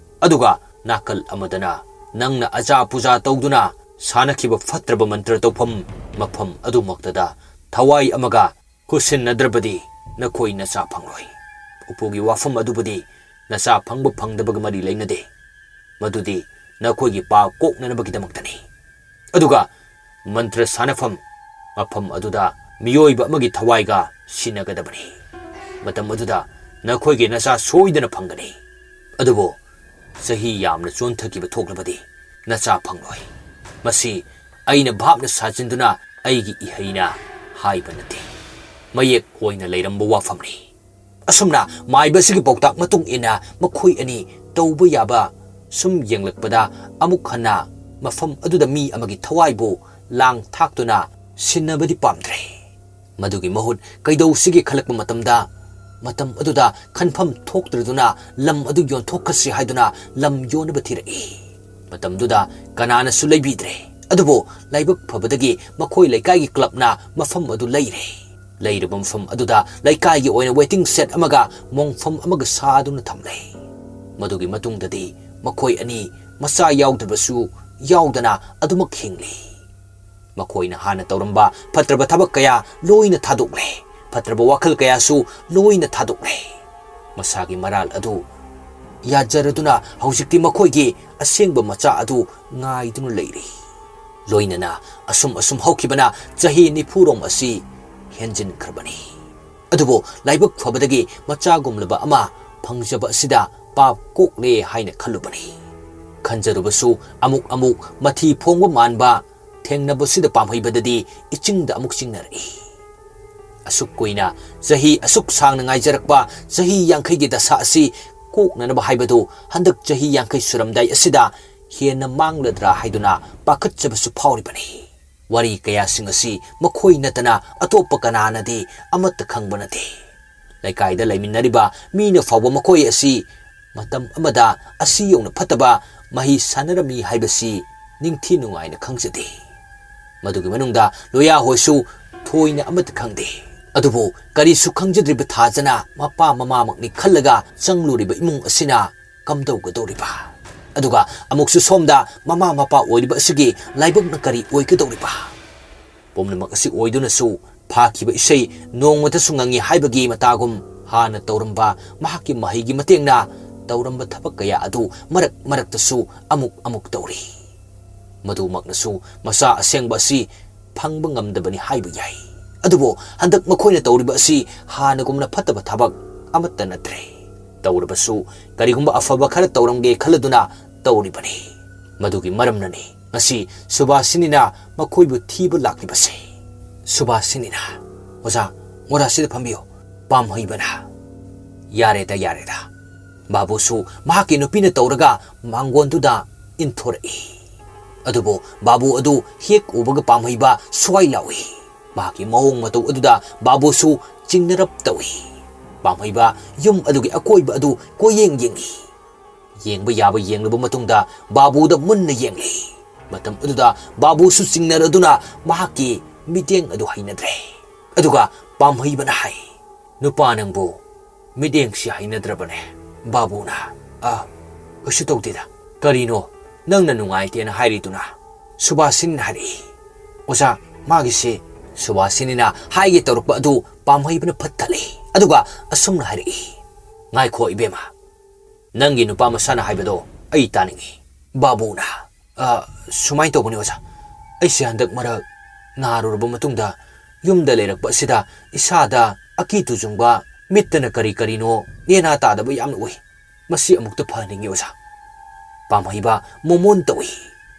ꯑꯗꯨꯒ ꯅꯥꯀꯜ ꯑꯃꯗꯅ ꯅꯪꯅ ꯑꯖꯥ ꯄꯨꯖꯥ ꯇꯧꯗꯨꯅ ꯁꯥꯟꯅꯈꯤꯕ ꯐꯠꯇ꯭ꯔꯕ ꯃꯟꯇ꯭ꯔ ꯇꯧꯐꯝ ꯃꯐꯝ ꯑꯗꯨꯃꯛꯇꯗ ꯊꯋꯥꯏ ꯑꯃꯒ ꯈꯨꯠꯁꯤꯟꯅꯗ꯭ꯔꯕꯗꯤ ꯅꯈꯣꯏ ꯅꯆꯥ ꯐꯪꯂꯣꯏ꯫ ꯎꯄꯨꯒꯤ ꯋꯥꯐꯝ ꯑꯗꯨꯕꯨꯗꯤ ꯅꯆꯥ ꯐꯪꯕ ꯐꯪꯗꯕꯒ ꯃꯔꯤ ꯂꯩꯅꯗꯦ꯫ ꯃꯗꯨꯗꯤ ꯅꯈꯣꯏꯒꯤ ꯄꯥ ꯀꯣꯛꯅꯅꯕꯒꯤꯗꯃꯛꯇꯅꯤ꯫ ꯑꯗꯨꯒ ꯃꯟꯇ꯭ꯔ ꯁꯥꯟꯅꯐꯝ, ꯃꯐꯝ ꯑꯗꯨꯗ ꯃꯤꯑꯣꯏꯕ ꯑꯃꯒꯤ ꯊꯋꯥꯏꯒ ꯁꯤꯟꯅꯒꯗꯕꯅꯤ꯫ ꯃꯇꯝ ꯑꯗꯨꯗ ꯅꯈꯣꯏꯒꯤ ꯅꯆꯥ ꯁꯣꯏꯗꯅ ꯐꯪꯒꯅꯤ꯫ ꯑꯗꯨꯕꯨ ꯆꯍꯤ ꯌꯥꯝꯅ ꯆꯣꯟꯊꯈꯤꯕ ꯊꯣꯛꯂꯕꯗꯤ ꯅꯆꯥ ꯐꯪꯂꯣꯏ꯫ ꯃꯁꯤ ꯑꯩꯅ ꯚꯥꯞꯅ ꯁꯥꯖꯤꯟꯗꯨꯅ ꯑꯩꯒꯤ ꯏꯍꯩꯅ ꯍꯥꯏꯕ ꯅꯠꯇꯦ꯫ ꯃꯌꯦꯛ ꯑꯣꯏꯅ ꯂꯩꯔꯝꯕ ꯋꯥꯐꯝꯅꯤ꯫ ꯑꯁꯨꯝꯅ ꯃꯥꯏꯕ ꯑꯁꯤꯒꯤ ꯄꯥꯎꯇꯥꯛ ꯃꯇꯨꯡ ꯏꯟꯅ ꯃꯈꯣꯏ ꯑꯅꯤ ꯇꯧꯕ ꯌꯥꯕ ꯁꯨꯝ ꯌꯦꯡꯂꯛꯄꯗ, ꯑꯃꯨꯛ ꯍꯟꯅ ꯃꯐꯝ ꯑꯗꯨꯗ ꯃꯤ ꯑꯃꯒꯤ ꯊꯋꯥꯏꯕꯨ ꯂꯥꯡ ꯊꯥꯛꯇꯨꯅ ꯁꯤꯟꯅꯕꯗꯤ ꯄꯥꯝꯗ꯭ꯔꯦ꯫ ꯃꯗꯨꯒꯤ ꯃꯍꯨꯠ ꯀꯩꯗꯧꯁꯤꯒꯦ ꯈꯜꯂꯛꯄ ꯃꯇꯝꯗ, ꯃꯇꯝ ꯑꯗꯨꯗ ꯈꯟꯐꯝ ꯊꯣꯛꯇ꯭ꯔꯗꯨꯅ ꯂꯝ ꯑꯗꯨ ꯌꯣꯟꯊꯣꯛꯈ꯭ꯔꯁꯤ ꯍꯥꯏꯗꯨꯅ ꯂꯝ ꯌꯣꯟꯅꯕ ꯊꯤꯔꯛꯏ꯫ ꯃꯇꯝꯗꯨꯗ ꯀꯅꯥꯅꯁꯨ ꯂꯩꯕꯤꯗ꯭ꯔꯦ꯫ ꯑꯗꯨꯕꯨ ꯂꯥꯏꯕꯛ ꯐꯕꯗꯒꯤ ꯃꯈꯣꯏ ꯂꯩꯀꯥꯏꯒꯤ ꯀ꯭ꯂꯕꯅ ꯃꯐꯝ ꯑꯗꯨ ꯂꯩꯔꯦ꯫ ꯂꯩꯔꯕ ꯃꯐꯝ ꯑꯗꯨꯗ ꯂꯩꯀꯥꯏꯒꯤ ꯑꯣꯏꯅ waiting shed ꯑꯃꯒ ꯃꯣꯡꯐꯝ ꯑꯃꯒ ꯁꯥꯗꯨꯅ ꯊꯝꯂꯦ꯫ ꯃꯗꯨꯒꯤ ꯃꯇꯨꯡꯗꯗꯤ ꯃꯈꯣꯏ ꯑꯅꯤ ꯃꯆꯥ ꯌꯥꯎꯗ꯭ꯔꯕꯁꯨ ꯌꯥꯎꯗꯅ ꯑꯗꯨꯃꯛ ꯍꯤꯡꯂꯤ꯫ ꯃꯈꯣꯏꯅ ꯍꯥꯟꯅ ꯇꯧꯔꯝꯕ ꯐꯠꯇ꯭ꯔꯕ ꯊꯕꯛ ꯀꯌꯥ ꯂꯣꯏꯅ ꯊꯥꯗꯣꯛꯂꯦ꯫ ꯐꯠꯇ꯭ꯔꯕ ꯋꯥꯈꯜ ꯀꯌꯥꯁꯨ ꯂꯣꯏꯅ ꯊꯥꯗꯣꯛꯂꯦ꯫ ꯃꯁꯥꯒꯤ ꯃꯔꯥꯜ ꯑꯗꯨ ꯌꯥꯖꯔꯗꯨꯅ ꯍꯧꯖꯤꯛꯇꯤ ꯃꯈꯣꯏꯒꯤ ꯑꯁꯦꯡꯕ ꯃꯆꯥ ꯑꯗꯨ ꯉꯥꯏꯗꯨꯅ ꯂꯩꯔꯤ꯫ ꯂꯣꯏꯅꯅ ꯑꯁꯨꯝ ꯑꯁꯨꯝ ꯍꯧꯈꯤꯕꯅ ꯆꯍꯤ ꯅꯤꯐꯨꯔꯣꯝ ꯑꯁꯤ ꯍꯦꯟꯖꯤꯟꯈ꯭ꯔꯕꯅꯤ꯫ ꯑꯗꯨꯕꯨ ꯂꯥꯏꯕꯛ ꯐꯕꯗꯒꯤ ꯃꯆꯥꯒꯨꯝꯂꯕ ꯑꯃ ꯐꯪꯖꯕ ꯑꯁꯤꯗ ꯄꯥꯞ ꯀꯣꯛꯂꯦ ꯍꯥꯏꯅ ꯈꯜꯂꯨꯕꯅꯤ꯫ ꯈꯟꯖꯔꯨꯕꯁꯨ ꯑꯃꯨꯛ ꯑꯃꯨꯛ ꯃꯊꯤ ꯐꯣꯡꯕ ꯃꯥꯟꯕ ꯊꯦꯡꯅꯕꯁꯤꯗ ꯄꯥꯝꯍꯩꯕꯗꯗꯤ ꯏꯆꯤꯡꯗ ꯑꯃꯨꯛ ꯆꯤꯡꯅꯔꯛꯏ꯫ ꯑꯁꯨꯛ ꯀꯨꯏꯅ, ꯆꯍꯤ ꯑꯁꯨꯛ ꯁꯥꯡꯅ ꯉꯥꯏꯖꯔꯛꯄ ꯆꯍꯤ ꯌꯥꯡꯈꯩꯒꯤ ꯗꯁꯥ ꯑꯁꯤ ꯀꯣꯛꯅꯅꯕ ꯍꯥꯏꯕꯗꯨ ꯍꯟꯗꯛ ꯆꯍꯤ ꯌꯥꯡꯈꯩ ꯁꯨꯔꯝꯗꯥꯏ ꯑꯁꯤꯗ ꯍꯦꯟꯅ ꯃꯥꯡꯂꯗ꯭ꯔꯥ ꯍꯥꯏꯗꯨꯅ ꯄꯥꯈꯠꯆꯕꯁꯨ ꯐꯥꯎꯔꯤꯕꯅꯤ꯫ ꯋꯥꯔꯤ ꯀꯌꯥꯁꯤꯡ ꯑꯁꯤ ꯃꯈꯣꯏ ꯅꯠꯇꯅ ꯑꯇꯣꯞꯄ ꯀꯅꯥꯅꯗꯤ ꯑꯃꯠꯇ ꯈꯪꯕ ꯅꯠꯇꯦ꯫ ꯂꯩꯀꯥꯏꯗ ꯂꯩꯃꯤꯟꯅꯔꯤꯕ ꯃꯤꯅ ꯐꯥꯎꯕ ꯃꯈꯣꯏ ꯑꯁꯤ ꯃꯇꯝ ꯑꯃꯗ ꯑꯁꯤ ꯌꯧꯅ ꯐꯠꯇꯕ ꯃꯍꯩ ꯁꯥꯟꯅꯔꯝꯃꯤ ꯍꯥꯏꯕꯁꯤ ꯅꯤꯡꯊꯤ ꯅꯨꯡꯉꯥꯏꯅ ꯈꯪꯖꯗꯦ꯫ ꯃꯗꯨꯒꯤ ꯃꯅꯨꯡꯗ ꯂꯣꯌꯥ ꯍꯣꯏꯁꯨ ꯊꯣꯏꯅ ꯑꯃꯠꯇ ꯈꯪꯗꯦ꯫ ꯑꯗꯨꯕꯨ ꯀꯔꯤꯁꯨ ꯈꯪꯖꯗ꯭ꯔꯤꯕ ꯊꯥꯖꯅ ꯃꯄꯥ ꯃꯃꯥꯃꯛꯅꯤ ꯈꯜꯂꯒ ꯆꯪꯂꯨꯔꯤꯕ ꯏꯃꯨꯡ ꯑꯁꯤꯅ ꯀꯝꯗꯧꯒꯗꯧꯔꯤꯕ? ꯑꯗꯨꯒ ꯑꯃꯨꯛꯁꯨ ꯁꯣꯝꯗ ꯃꯃꯥ ꯃꯄꯥ ꯑꯣꯏꯔꯤꯕ ꯑꯁꯤꯒꯤ ꯂꯥꯏꯕꯛꯅ ꯀꯔꯤ ꯑꯣꯏꯒꯗꯧꯔꯤꯕ? ꯄꯨꯝꯅꯃꯛ ꯑꯁꯤ ꯑꯣꯏꯗꯨꯅꯁꯨ, ꯐꯥꯈꯤꯕ ꯏꯁꯩ ꯅꯣꯡꯃꯇꯁꯨ ꯉꯪꯉꯤ ꯍꯥꯏꯕꯒꯤ ꯃꯇꯥꯒꯨꯝ, ꯍꯥꯟꯅ ꯇꯧꯔꯝꯕ ꯃꯍꯥꯛꯀꯤ ꯃꯍꯩꯒꯤ ꯃꯇꯦꯡꯅ ꯇꯧꯔꯝꯕ ꯊꯕꯛ ꯀꯌꯥ ꯑꯗꯨ ꯃꯔꯛ ꯃꯔꯛꯇꯁꯨ ꯑꯃꯨꯛ ꯑꯃꯨꯛ ꯇꯧꯔꯤ꯫ ꯃꯗꯨꯃꯛꯅꯁꯨ ꯃꯆꯥ ꯑꯁꯦꯡꯕ ꯑꯁꯤ ꯐꯪꯕ ꯉꯝꯗꯕꯅꯤ ꯍꯥꯏꯕ ꯌꯥꯏ꯫ ꯑꯗꯨꯕꯨ ꯍꯟꯗꯛ ꯃꯈꯣꯏꯅ ꯇꯧꯔꯤꯕ ꯑꯁꯤ ꯍꯥꯟꯅꯒꯨꯝꯅ ꯐꯠꯇꯕ ꯊꯕꯛ ꯑꯃꯠꯇ ꯅꯠꯇ꯭ꯔꯦ꯫ ꯇꯧꯔꯕꯁꯨ ꯀꯔꯤꯒꯨꯝꯕ ꯑꯐꯕ ꯈꯔ ꯇꯧꯔꯝꯒꯦ ꯈꯜꯂꯗꯨꯅ ꯇꯧꯔꯤꯕꯅꯤ꯫ ꯃꯗꯨꯒꯤ ꯃꯔꯝꯅꯅꯤ ꯉꯁꯤ ꯁꯨꯚꯥꯁꯤꯅꯤꯅ ꯃꯈꯣꯏꯕꯨ ꯊꯤꯕ ꯂꯥꯛꯂꯤꯕꯁꯦ꯫ ꯁꯨꯚꯥꯁꯤꯅꯤꯅ, "ꯑꯣꯖꯥ, ꯃꯣꯔꯥꯁꯤꯗ ꯐꯝꯕꯤꯌꯨ," ꯄꯥꯝꯍꯩꯕꯅ꯫ "ꯌꯥꯔꯦꯗ, ꯌꯥꯔꯦꯗ꯫" ꯕꯥꯕꯨꯁꯨ ꯃꯍꯥꯛꯀꯤ ꯅꯨꯄꯤꯅ ꯇꯧꯔꯒ ꯃꯥꯡꯒꯣꯟꯗꯨꯗ ꯏꯟꯊꯣꯔꯛꯏ꯫ ꯑꯗꯨꯕꯨ ꯕꯥꯕꯨ ꯑꯗꯨ ꯍꯦꯛ ꯎꯕꯒ ꯄꯥꯝꯍꯩꯕ ꯁ꯭ꯋꯥꯏ ꯂꯥꯎꯏ꯫ ꯃꯍꯥꯛꯀꯤ ꯃꯑꯣꯡ ꯃꯇꯧ ꯑꯗꯨꯗ ꯕꯥꯕꯨꯁꯨ ꯆꯤꯡꯅꯔꯞ ꯇꯧꯏ꯫ ꯄꯥꯝꯍꯩꯕ ꯌꯨꯝ ꯑꯗꯨꯒꯤ ꯑꯀꯣꯏꯕ ꯑꯗꯨ ꯀꯣꯏꯌꯦꯡ ꯌꯦꯡꯏ꯫ ꯌꯦꯡꯕ ꯌꯥꯕ ꯌꯦꯡꯂꯕ ꯃꯇꯨꯡꯗ ꯕꯥꯕꯨꯗ ꯃꯨꯟꯅ ꯌꯦꯡꯂꯤ꯫ ꯃꯇꯝ ꯑꯗꯨꯗ ꯕꯥꯕꯨꯁꯨ ꯆꯤꯡꯅꯔꯗꯨꯅ ꯃꯍꯥꯛꯀꯤ ꯃꯤꯠꯌꯦꯡ ꯑꯗꯨ ꯍꯩꯅꯗ꯭ꯔꯦ꯫ ꯑꯗꯨꯒ ꯄꯥꯝꯍꯩꯕꯅ ꯍꯥꯏ, "ꯅꯨꯄꯥ ꯅꯪꯕꯨ ꯃꯤꯠꯌꯦꯡꯁꯤ ꯍꯩꯅꯗ꯭ꯔꯕꯅꯦ?" ꯕꯥꯕꯨꯅ, "ꯑ, ꯀꯩꯁꯨ ꯇꯧꯗꯦꯗ꯫ ꯀꯔꯤꯅꯣ ꯅꯪꯅ ꯅꯨꯡꯉꯥꯏꯇꯦꯅ ꯍꯥꯏꯔꯤꯗꯨꯅ?" ꯁꯨꯚꯥꯁꯤꯅꯤꯅ ꯍꯥꯏꯔꯛꯏ꯫ "ꯑꯣꯖꯥ, ꯃꯥꯒꯤꯁꯦ," ꯁꯨꯚꯥꯁꯤꯅꯤꯅ ꯍꯥꯏꯒꯦ ꯇꯧꯔꯛꯄ ꯑꯗꯨ ꯄꯥꯝꯍꯩꯕꯅ ꯐꯠ ꯊꯠꯂꯤ꯫ ꯑꯗꯨꯒ ꯑꯁꯨꯝꯅ ꯍꯥꯏꯔꯛꯏ, "ꯉꯥꯏꯈꯣ ꯏꯕꯦꯝꯃ, ꯅꯪꯒꯤ ꯅꯨꯄꯥ ꯃꯁꯥꯅ ꯍꯥꯏꯕꯗꯣ ꯑꯩ ꯇꯥꯅꯤꯡꯏ꯫" ꯕꯥꯕꯨꯅ, "ꯑ, ꯁꯨꯃꯥꯏꯅ ꯇꯧꯕꯅꯤ ꯑꯣꯖꯥ, ꯑꯩꯁꯦ ꯍꯟꯗꯛ ꯃꯔꯛ ꯅꯥꯔꯨꯔꯕ ꯃꯇꯨꯡꯗ ꯌꯨꯝꯗ ꯂꯩꯔꯛꯄ ꯑꯁꯤꯗ ꯏꯁꯥꯗ ꯑꯀꯤ ꯇꯨꯖꯨꯡꯕ, ꯃꯤꯠꯇꯅ ꯀꯔꯤ ꯀꯔꯤꯅꯣ ꯅꯦꯅꯥ ꯇꯥꯗꯕ ꯌꯥꯝꯅ ꯎꯏ꯫ ꯃꯁꯤ ꯑꯃꯨꯛꯇ ꯐꯍꯟꯅꯤꯡꯉꯤ ꯑꯣꯖꯥ꯫" ꯄꯥꯝꯍꯩꯕ ꯃꯣꯃꯣꯟ ꯇꯧꯏ꯫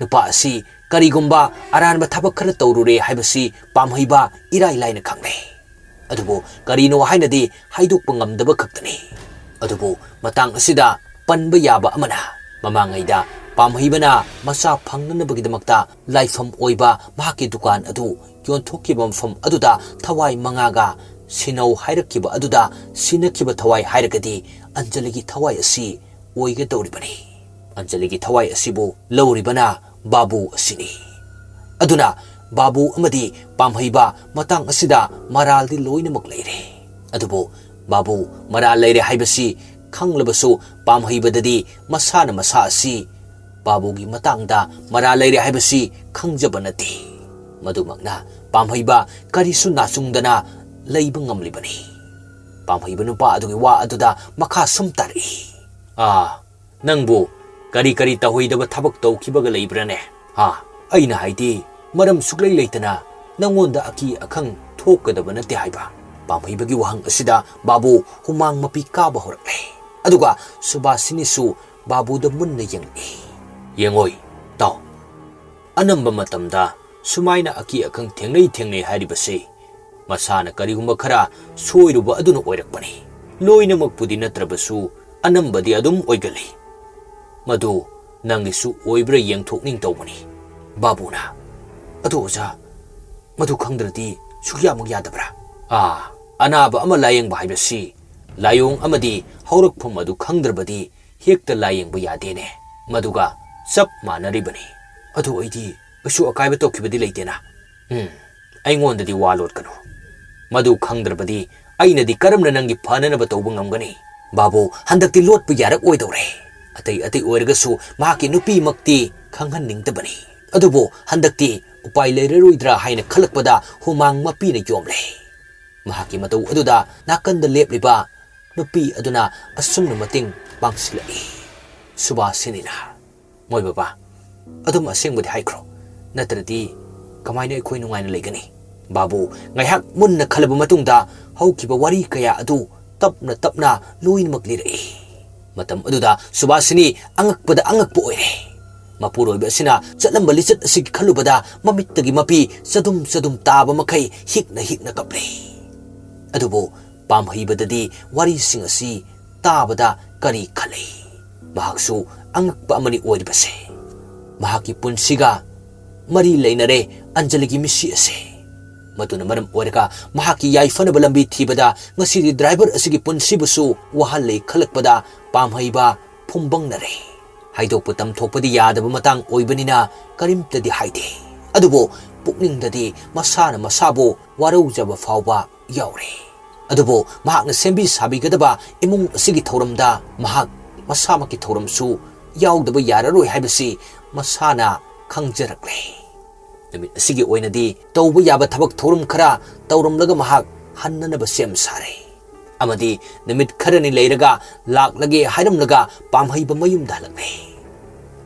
ꯅꯨꯄꯥ ꯑꯁꯤ ꯀꯔꯤꯒꯨꯝꯕ ꯑꯔꯥꯟꯕ ꯊꯕꯛ ꯈꯔ ꯇꯧꯔꯨꯔꯦ ꯍꯥꯏꯕꯁꯤ ꯄꯥꯝꯍꯩꯕ ꯏꯔꯥꯏ ꯂꯥꯏꯅ ꯈꯪꯂꯦ꯫ ꯑꯗꯨꯕꯨ ꯀꯔꯤꯅꯣ ꯍꯥꯏꯅꯗꯤ ꯍꯥꯏꯗꯣꯛꯄ ꯉꯝꯗꯕ ꯈꯛꯇꯅꯤ꯫ ꯑꯗꯨꯕꯨ ꯃꯇꯥꯡ ꯑꯁꯤꯗ ꯄꯟꯕ ꯌꯥꯕ ꯑꯃꯅ, ꯃꯃꯥꯡꯉꯩꯗ ꯄꯥꯝꯍꯩꯕꯅ ꯃꯆꯥ ꯐꯪꯅꯅꯕꯒꯤꯗꯃꯛꯇ ꯂꯥꯏꯐꯝ ꯑꯣꯏꯕ ꯃꯍꯥꯛꯀꯤ ꯗꯨꯀꯥꯟ ꯑꯗꯨ ꯌꯣꯟꯊꯣꯛꯈꯤꯕ ꯃꯐꯝ ꯑꯗꯨꯗ ꯊꯋꯥꯏ ꯃꯉꯥꯒ ꯁꯤꯅꯧ ꯍꯥꯏꯔꯛꯈꯤꯕ ꯑꯗꯨꯗ ꯁꯤꯅꯈꯤꯕ ꯊꯋꯥꯏ ꯍꯥꯏꯔꯒꯗꯤ ꯑꯟꯖꯂꯤꯒꯤ ꯊꯋꯥꯏ ꯑꯁꯤ ꯑꯣꯏꯒꯗꯧꯔꯤꯕꯅꯤ꯫ ꯑꯟꯖꯂꯤꯒꯤ ꯊꯋꯥꯏ ꯑꯁꯤꯕꯨ ꯂꯧꯔꯤꯕꯅ ꯕꯥꯕꯨ ꯑꯁꯤꯅꯤ꯫ ꯑꯗꯨꯅ ꯕꯥꯕꯨ ꯑꯃꯗꯤ ꯄꯥꯝꯍꯩꯕ ꯃꯇꯥꯡ ꯑꯁꯤꯗ ꯃꯔꯥꯜꯗꯤ ꯂꯣꯏꯅꯃꯛ ꯂꯩꯔꯦ꯫ ꯑꯗꯨꯕꯨ ꯕꯥꯕꯨ ꯃꯔꯥꯜ ꯂꯩꯔꯦ ꯍꯥꯏꯕꯁꯤ ꯈꯪꯂꯕꯁꯨ ꯄꯥꯝꯍꯩꯕꯗꯗꯤ ꯃꯁꯥꯅ ꯃꯁꯥ ꯑꯁꯤ ꯕꯥꯕꯨꯒꯤ ꯃꯇꯥꯡꯗ ꯃꯔꯥꯜ ꯂꯩꯔꯦ ꯍꯥꯏꯕꯁꯤ ꯈꯪꯖꯕ ꯅꯠꯇꯦ꯫ ꯃꯗꯨꯃꯛꯅ ꯄꯥꯝꯍꯩꯕ ꯀꯔꯤꯁꯨ ꯅꯥꯆꯨꯡꯗꯅ ꯂꯩꯕ ꯉꯝꯂꯤꯕꯅꯤ꯫ ꯄꯥꯝꯍꯩꯕ ꯅꯨꯄꯥ ꯑꯗꯨꯒꯤ ꯋꯥ ꯑꯗꯨꯗ ꯃꯈꯥ ꯁꯨꯝ ꯇꯥꯔꯛꯏ꯫ "ꯑꯥ, ꯅꯪꯕꯨ ꯀꯔꯤ ꯀꯔꯤ ꯇꯧꯍꯩꯗꯕ ꯊꯕꯛ ꯇꯧꯈꯤꯕꯒ ꯂꯩꯕ꯭ꯔꯥꯅꯦ? ꯍꯥ? ꯑꯩꯅ ꯍꯥꯏꯗꯤ, ꯃꯔꯝ ꯁꯨꯛꯂꯩ ꯂꯩꯇꯅ ꯅꯪꯉꯣꯟꯗ ꯑꯀꯤ ꯑꯈꯪ ꯊꯣꯛꯀꯗꯕ ꯅꯠꯇꯦ" ꯍꯥꯏꯕ꯫ ꯄꯥꯝꯍꯩꯕꯒꯤ ꯋꯥꯍꯪ ꯑꯁꯤꯗ ꯕꯥꯕꯨ ꯍꯨꯃꯥꯡ ꯃꯄꯤ ꯀꯥꯕ ꯍꯧꯔꯛꯂꯦ꯫ ꯑꯗꯨꯒ ꯁꯨꯕꯥꯁꯤꯅꯤꯁꯨ ꯕꯥꯕꯨꯗ ꯃꯨꯟꯅ ꯌꯦꯡꯂꯛꯏ꯫ "ꯌꯦꯡꯉꯣꯏ, ꯇꯥꯎ꯫ ꯑꯅꯝꯕ ꯃꯇꯝꯗ ꯁꯨꯃꯥꯏꯅ ꯑꯀꯤ ꯑꯈꯪ ꯊꯦꯡꯅꯩ ꯊꯦꯡꯅꯩ ꯍꯥꯏꯔꯤꯕꯁꯤ ꯃꯁꯥꯅ ꯀꯔꯤꯒꯨꯝꯕ ꯈꯔ ꯁꯣꯏꯔꯨꯕ ꯑꯗꯨꯅ ꯑꯣꯏꯔꯛꯄꯅꯤ꯫ ꯂꯣꯏꯅꯃꯛꯄꯨꯗꯤ ꯅꯠꯇ꯭ꯔꯕꯁꯨ ꯑꯅꯝꯕꯗꯤ ꯑꯗꯨꯝ ꯑꯣꯏꯒꯜꯂꯤ꯫ ꯃꯗꯨ ꯅꯪꯒꯤꯁꯨ ꯑꯣꯏꯕ꯭ꯔꯥ ꯌꯦꯡꯊꯣꯛꯅꯤꯡ ꯇꯧꯕꯅꯤ", ꯕꯥꯕꯨꯅ꯫ "ꯑꯗꯨ ꯑꯣꯖꯥ, ꯃꯗꯨ ꯈꯪꯗ꯭ꯔꯗꯤ ꯁꯨꯛꯌꯥꯃꯛ ꯌꯥꯗꯕ꯭ꯔꯥ?" "ꯑꯥ, ꯑꯅꯥꯕ ꯑꯃ ꯂꯥꯌꯦꯡꯕ ꯍꯥꯏꯕꯁꯤ ꯂꯥꯏꯑꯣꯡ ꯑꯃꯗꯤ ꯍꯧꯔꯛꯐꯝ ꯑꯗꯨ ꯈꯪꯗ꯭ꯔꯕꯗꯤ ꯍꯦꯛꯇ ꯂꯥꯌꯦꯡꯕ ꯌꯥꯗꯦꯅꯦ꯫ ꯃꯗꯨꯒ ꯆꯞ ꯃꯥꯟꯅꯔꯤꯕꯅꯤ꯫ ꯑꯗꯨ ꯑꯩꯗꯤ ꯀꯩꯁꯨ ꯑꯀꯥꯏꯕ ꯇꯧꯈꯤꯕꯗꯤ ꯂꯩꯇꯦꯅ꯫" "ꯎꯝ, ꯑꯩꯉꯣꯟꯗꯗꯤ ꯋꯥ ꯂꯣꯠꯀꯅꯨ꯫ ꯃꯗꯨ ꯈꯪꯗ꯭ꯔꯕꯗꯤ ꯑꯩꯅꯗꯤ ꯀꯔꯝꯅ ꯅꯪꯒꯤ ꯐꯅꯅꯕ ꯇꯧꯕ ꯉꯝꯒꯅꯤ?" "ꯕꯥꯕꯨ, ꯍꯟꯗꯛꯇꯤ ꯂꯣꯠꯄ ꯌꯥꯔꯛꯑꯣꯏꯗꯧꯔꯦ꯫ ꯑꯇꯩ ꯑꯇꯩ ꯑꯣꯏꯔꯒꯁꯨ ꯃꯍꯥꯛꯀꯤ ꯅꯨꯄꯤꯃꯛꯇꯤ ꯈꯪꯍꯟꯅꯤꯡꯗꯕꯅꯤ꯫ ꯑꯗꯨꯕꯨ ꯍꯟꯗꯛꯇꯤ ꯎꯄꯥꯏ ꯂꯩꯔꯔꯣꯏꯗ꯭ꯔꯥ ꯍꯥꯏꯅ ꯈꯜꯂꯛꯄꯗ ꯍꯨꯃꯥꯡ ꯃꯄꯤꯅ ꯌꯣꯝꯂꯦ꯫" ꯃꯍꯥꯛꯀꯤ ꯃꯇꯧ ꯑꯗꯨꯗ ꯅꯥꯀꯟꯗ ꯂꯦꯞꯂꯤꯕ ꯅꯨꯄꯤ ꯑꯗꯨꯅ ꯑꯁꯨꯝꯅ ꯃꯇꯦꯡ ꯄꯥꯡꯁꯤꯜꯂꯛꯏ꯫ ꯁꯨꯕꯥꯁꯤꯅꯤꯅ, "ꯃꯣꯏ ꯕꯕꯥ, ꯑꯗꯨꯝ ꯑꯁꯦꯡꯕꯗꯤ ꯍꯥꯏꯈ꯭ꯔꯣ, ꯅꯠꯇ꯭ꯔꯗꯤ ꯀꯃꯥꯏꯅ ꯑꯩꯈꯣꯏ ꯅꯨꯡꯉꯥꯏꯅ ꯂꯩꯒꯅꯤ?" ꯕꯥꯕꯨ ꯉꯥꯏꯍꯥꯛ ꯃꯨꯟꯅ ꯈꯜꯂꯕ ꯃꯇꯨꯡꯗ ꯍꯧꯈꯤꯕ ꯋꯥꯔꯤ ꯀꯌꯥ ꯑꯗꯨ ꯇꯞꯅ ꯇꯞꯅ ꯂꯣꯏꯅꯃꯛ ꯂꯤꯔꯛꯏ꯫ ꯃꯇꯝ ꯑꯗꯨꯗ ꯁꯨꯕꯥꯁꯤꯅꯤ ꯑꯉꯛꯄꯗ ꯑꯉꯛꯄ ꯑꯣꯏꯔꯦ꯫ ꯃꯄꯨꯔꯣꯏꯕ ꯑꯁꯤꯅ ꯆꯠꯂꯝꯕ ꯂꯤꯆꯠ ꯑꯁꯤꯒꯤ ꯈꯜꯂꯨꯕꯗ ꯃꯃꯤꯠꯇꯒꯤ ꯃꯄꯤ ꯆꯗꯨꯝ ꯆꯗꯨꯝ ꯇꯥꯕ ꯃꯈꯩ ꯍꯤꯛꯅ ꯍꯤꯛꯅ ꯀꯞꯂꯤ꯫ ꯑꯗꯨꯕꯨ ꯄꯥꯝꯍꯩꯕꯗꯗꯤ ꯋꯥꯔꯤꯁꯤꯡ ꯑꯁꯤ ꯇꯥꯕꯗ ꯀꯔꯤ ꯈꯜꯂꯤ? ꯃꯍꯥꯛꯁꯨ ꯑꯉꯛꯄ ꯑꯃꯅꯤ ꯑꯣꯏꯔꯤꯕꯁꯦ꯫ ꯃꯍꯥꯛꯀꯤ ꯄꯨꯟꯁꯤꯒ ꯃꯔꯤ ꯂꯩꯅꯔꯦ ꯑꯟꯖꯂꯤꯒꯤ ꯃꯤꯠꯁꯤ ꯑꯁꯦ꯫ ꯃꯗꯨꯅ ꯃꯔꯝ ꯑꯣꯏꯔꯒ ꯃꯍꯥꯛꯀꯤ ꯌꯥꯏꯐꯅꯕ ꯂꯝꯕꯤ ꯊꯤꯕꯗ ꯉꯁꯤꯗꯤ ꯗ꯭ꯔꯥꯏꯚꯔ ꯑꯁꯤꯒꯤ ꯄꯨꯟꯁꯤꯕꯨꯁꯨ ꯋꯥꯍꯜꯂꯦ ꯈꯜꯂꯛꯄꯗ ꯄꯥꯝꯍꯩꯕ ꯐꯨꯝꯕꯪꯅꯔꯦ꯫ ꯍꯥꯏꯗꯣꯛꯄ ꯇꯝꯊꯣꯛꯄꯗꯤ ꯌꯥꯗꯕ ꯃꯇꯥꯡ ꯑꯣꯏꯕꯅꯤꯅ ꯀꯔꯤꯝꯇꯗꯤ ꯍꯥꯏꯗꯦ꯫ ꯑꯗꯨꯕꯨ ꯄꯨꯛꯅꯤꯡꯗꯗꯤ ꯃꯁꯥꯅ ꯃꯁꯥꯕꯨ ꯋꯥꯔꯧꯖꯕ ꯐꯥꯎꯕ ꯌꯥꯎꯔꯦ꯫ ꯑꯗꯨꯕꯨ ꯃꯍꯥꯛꯅ ꯁꯦꯝꯕꯤ ꯁꯥꯕꯤꯒꯗꯕ ꯏꯃꯨꯡ ꯑꯁꯤꯒꯤ ꯊꯧꯔꯝꯗ ꯃꯍꯥꯛ ꯃꯁꯥꯃꯛꯀꯤ ꯊꯧꯔꯝꯁꯨ ꯌꯥꯎꯗꯕ ꯌꯥꯔꯔꯣꯏ ꯍꯥꯏꯕꯁꯤ ꯃꯁꯥꯅ ꯈꯪꯖꯔꯛꯂꯦ꯫ ꯅꯨꯃꯤꯠ ꯑꯁꯤꯒꯤ ꯑꯣꯏꯅꯗꯤ ꯇꯧꯕ ꯌꯥꯕ ꯊꯕꯛ ꯊꯧꯔꯝ ꯈꯔ ꯇꯧꯔꯝꯂꯒ ꯃꯍꯥꯛ ꯍꯟꯅꯅꯕ ꯁꯦꯝ ꯁꯥꯔꯦ꯫ ꯑꯃꯗꯤ ꯅꯨꯃꯤꯠ ꯈꯔꯅꯤ ꯂꯩꯔꯒ ꯂꯥꯛꯂꯒꯦ ꯍꯥꯏꯔꯝꯂꯒ ꯄꯥꯝꯍꯩꯕ ꯃꯌꯨꯝꯗ ꯍꯜꯂꯛꯂꯦ꯫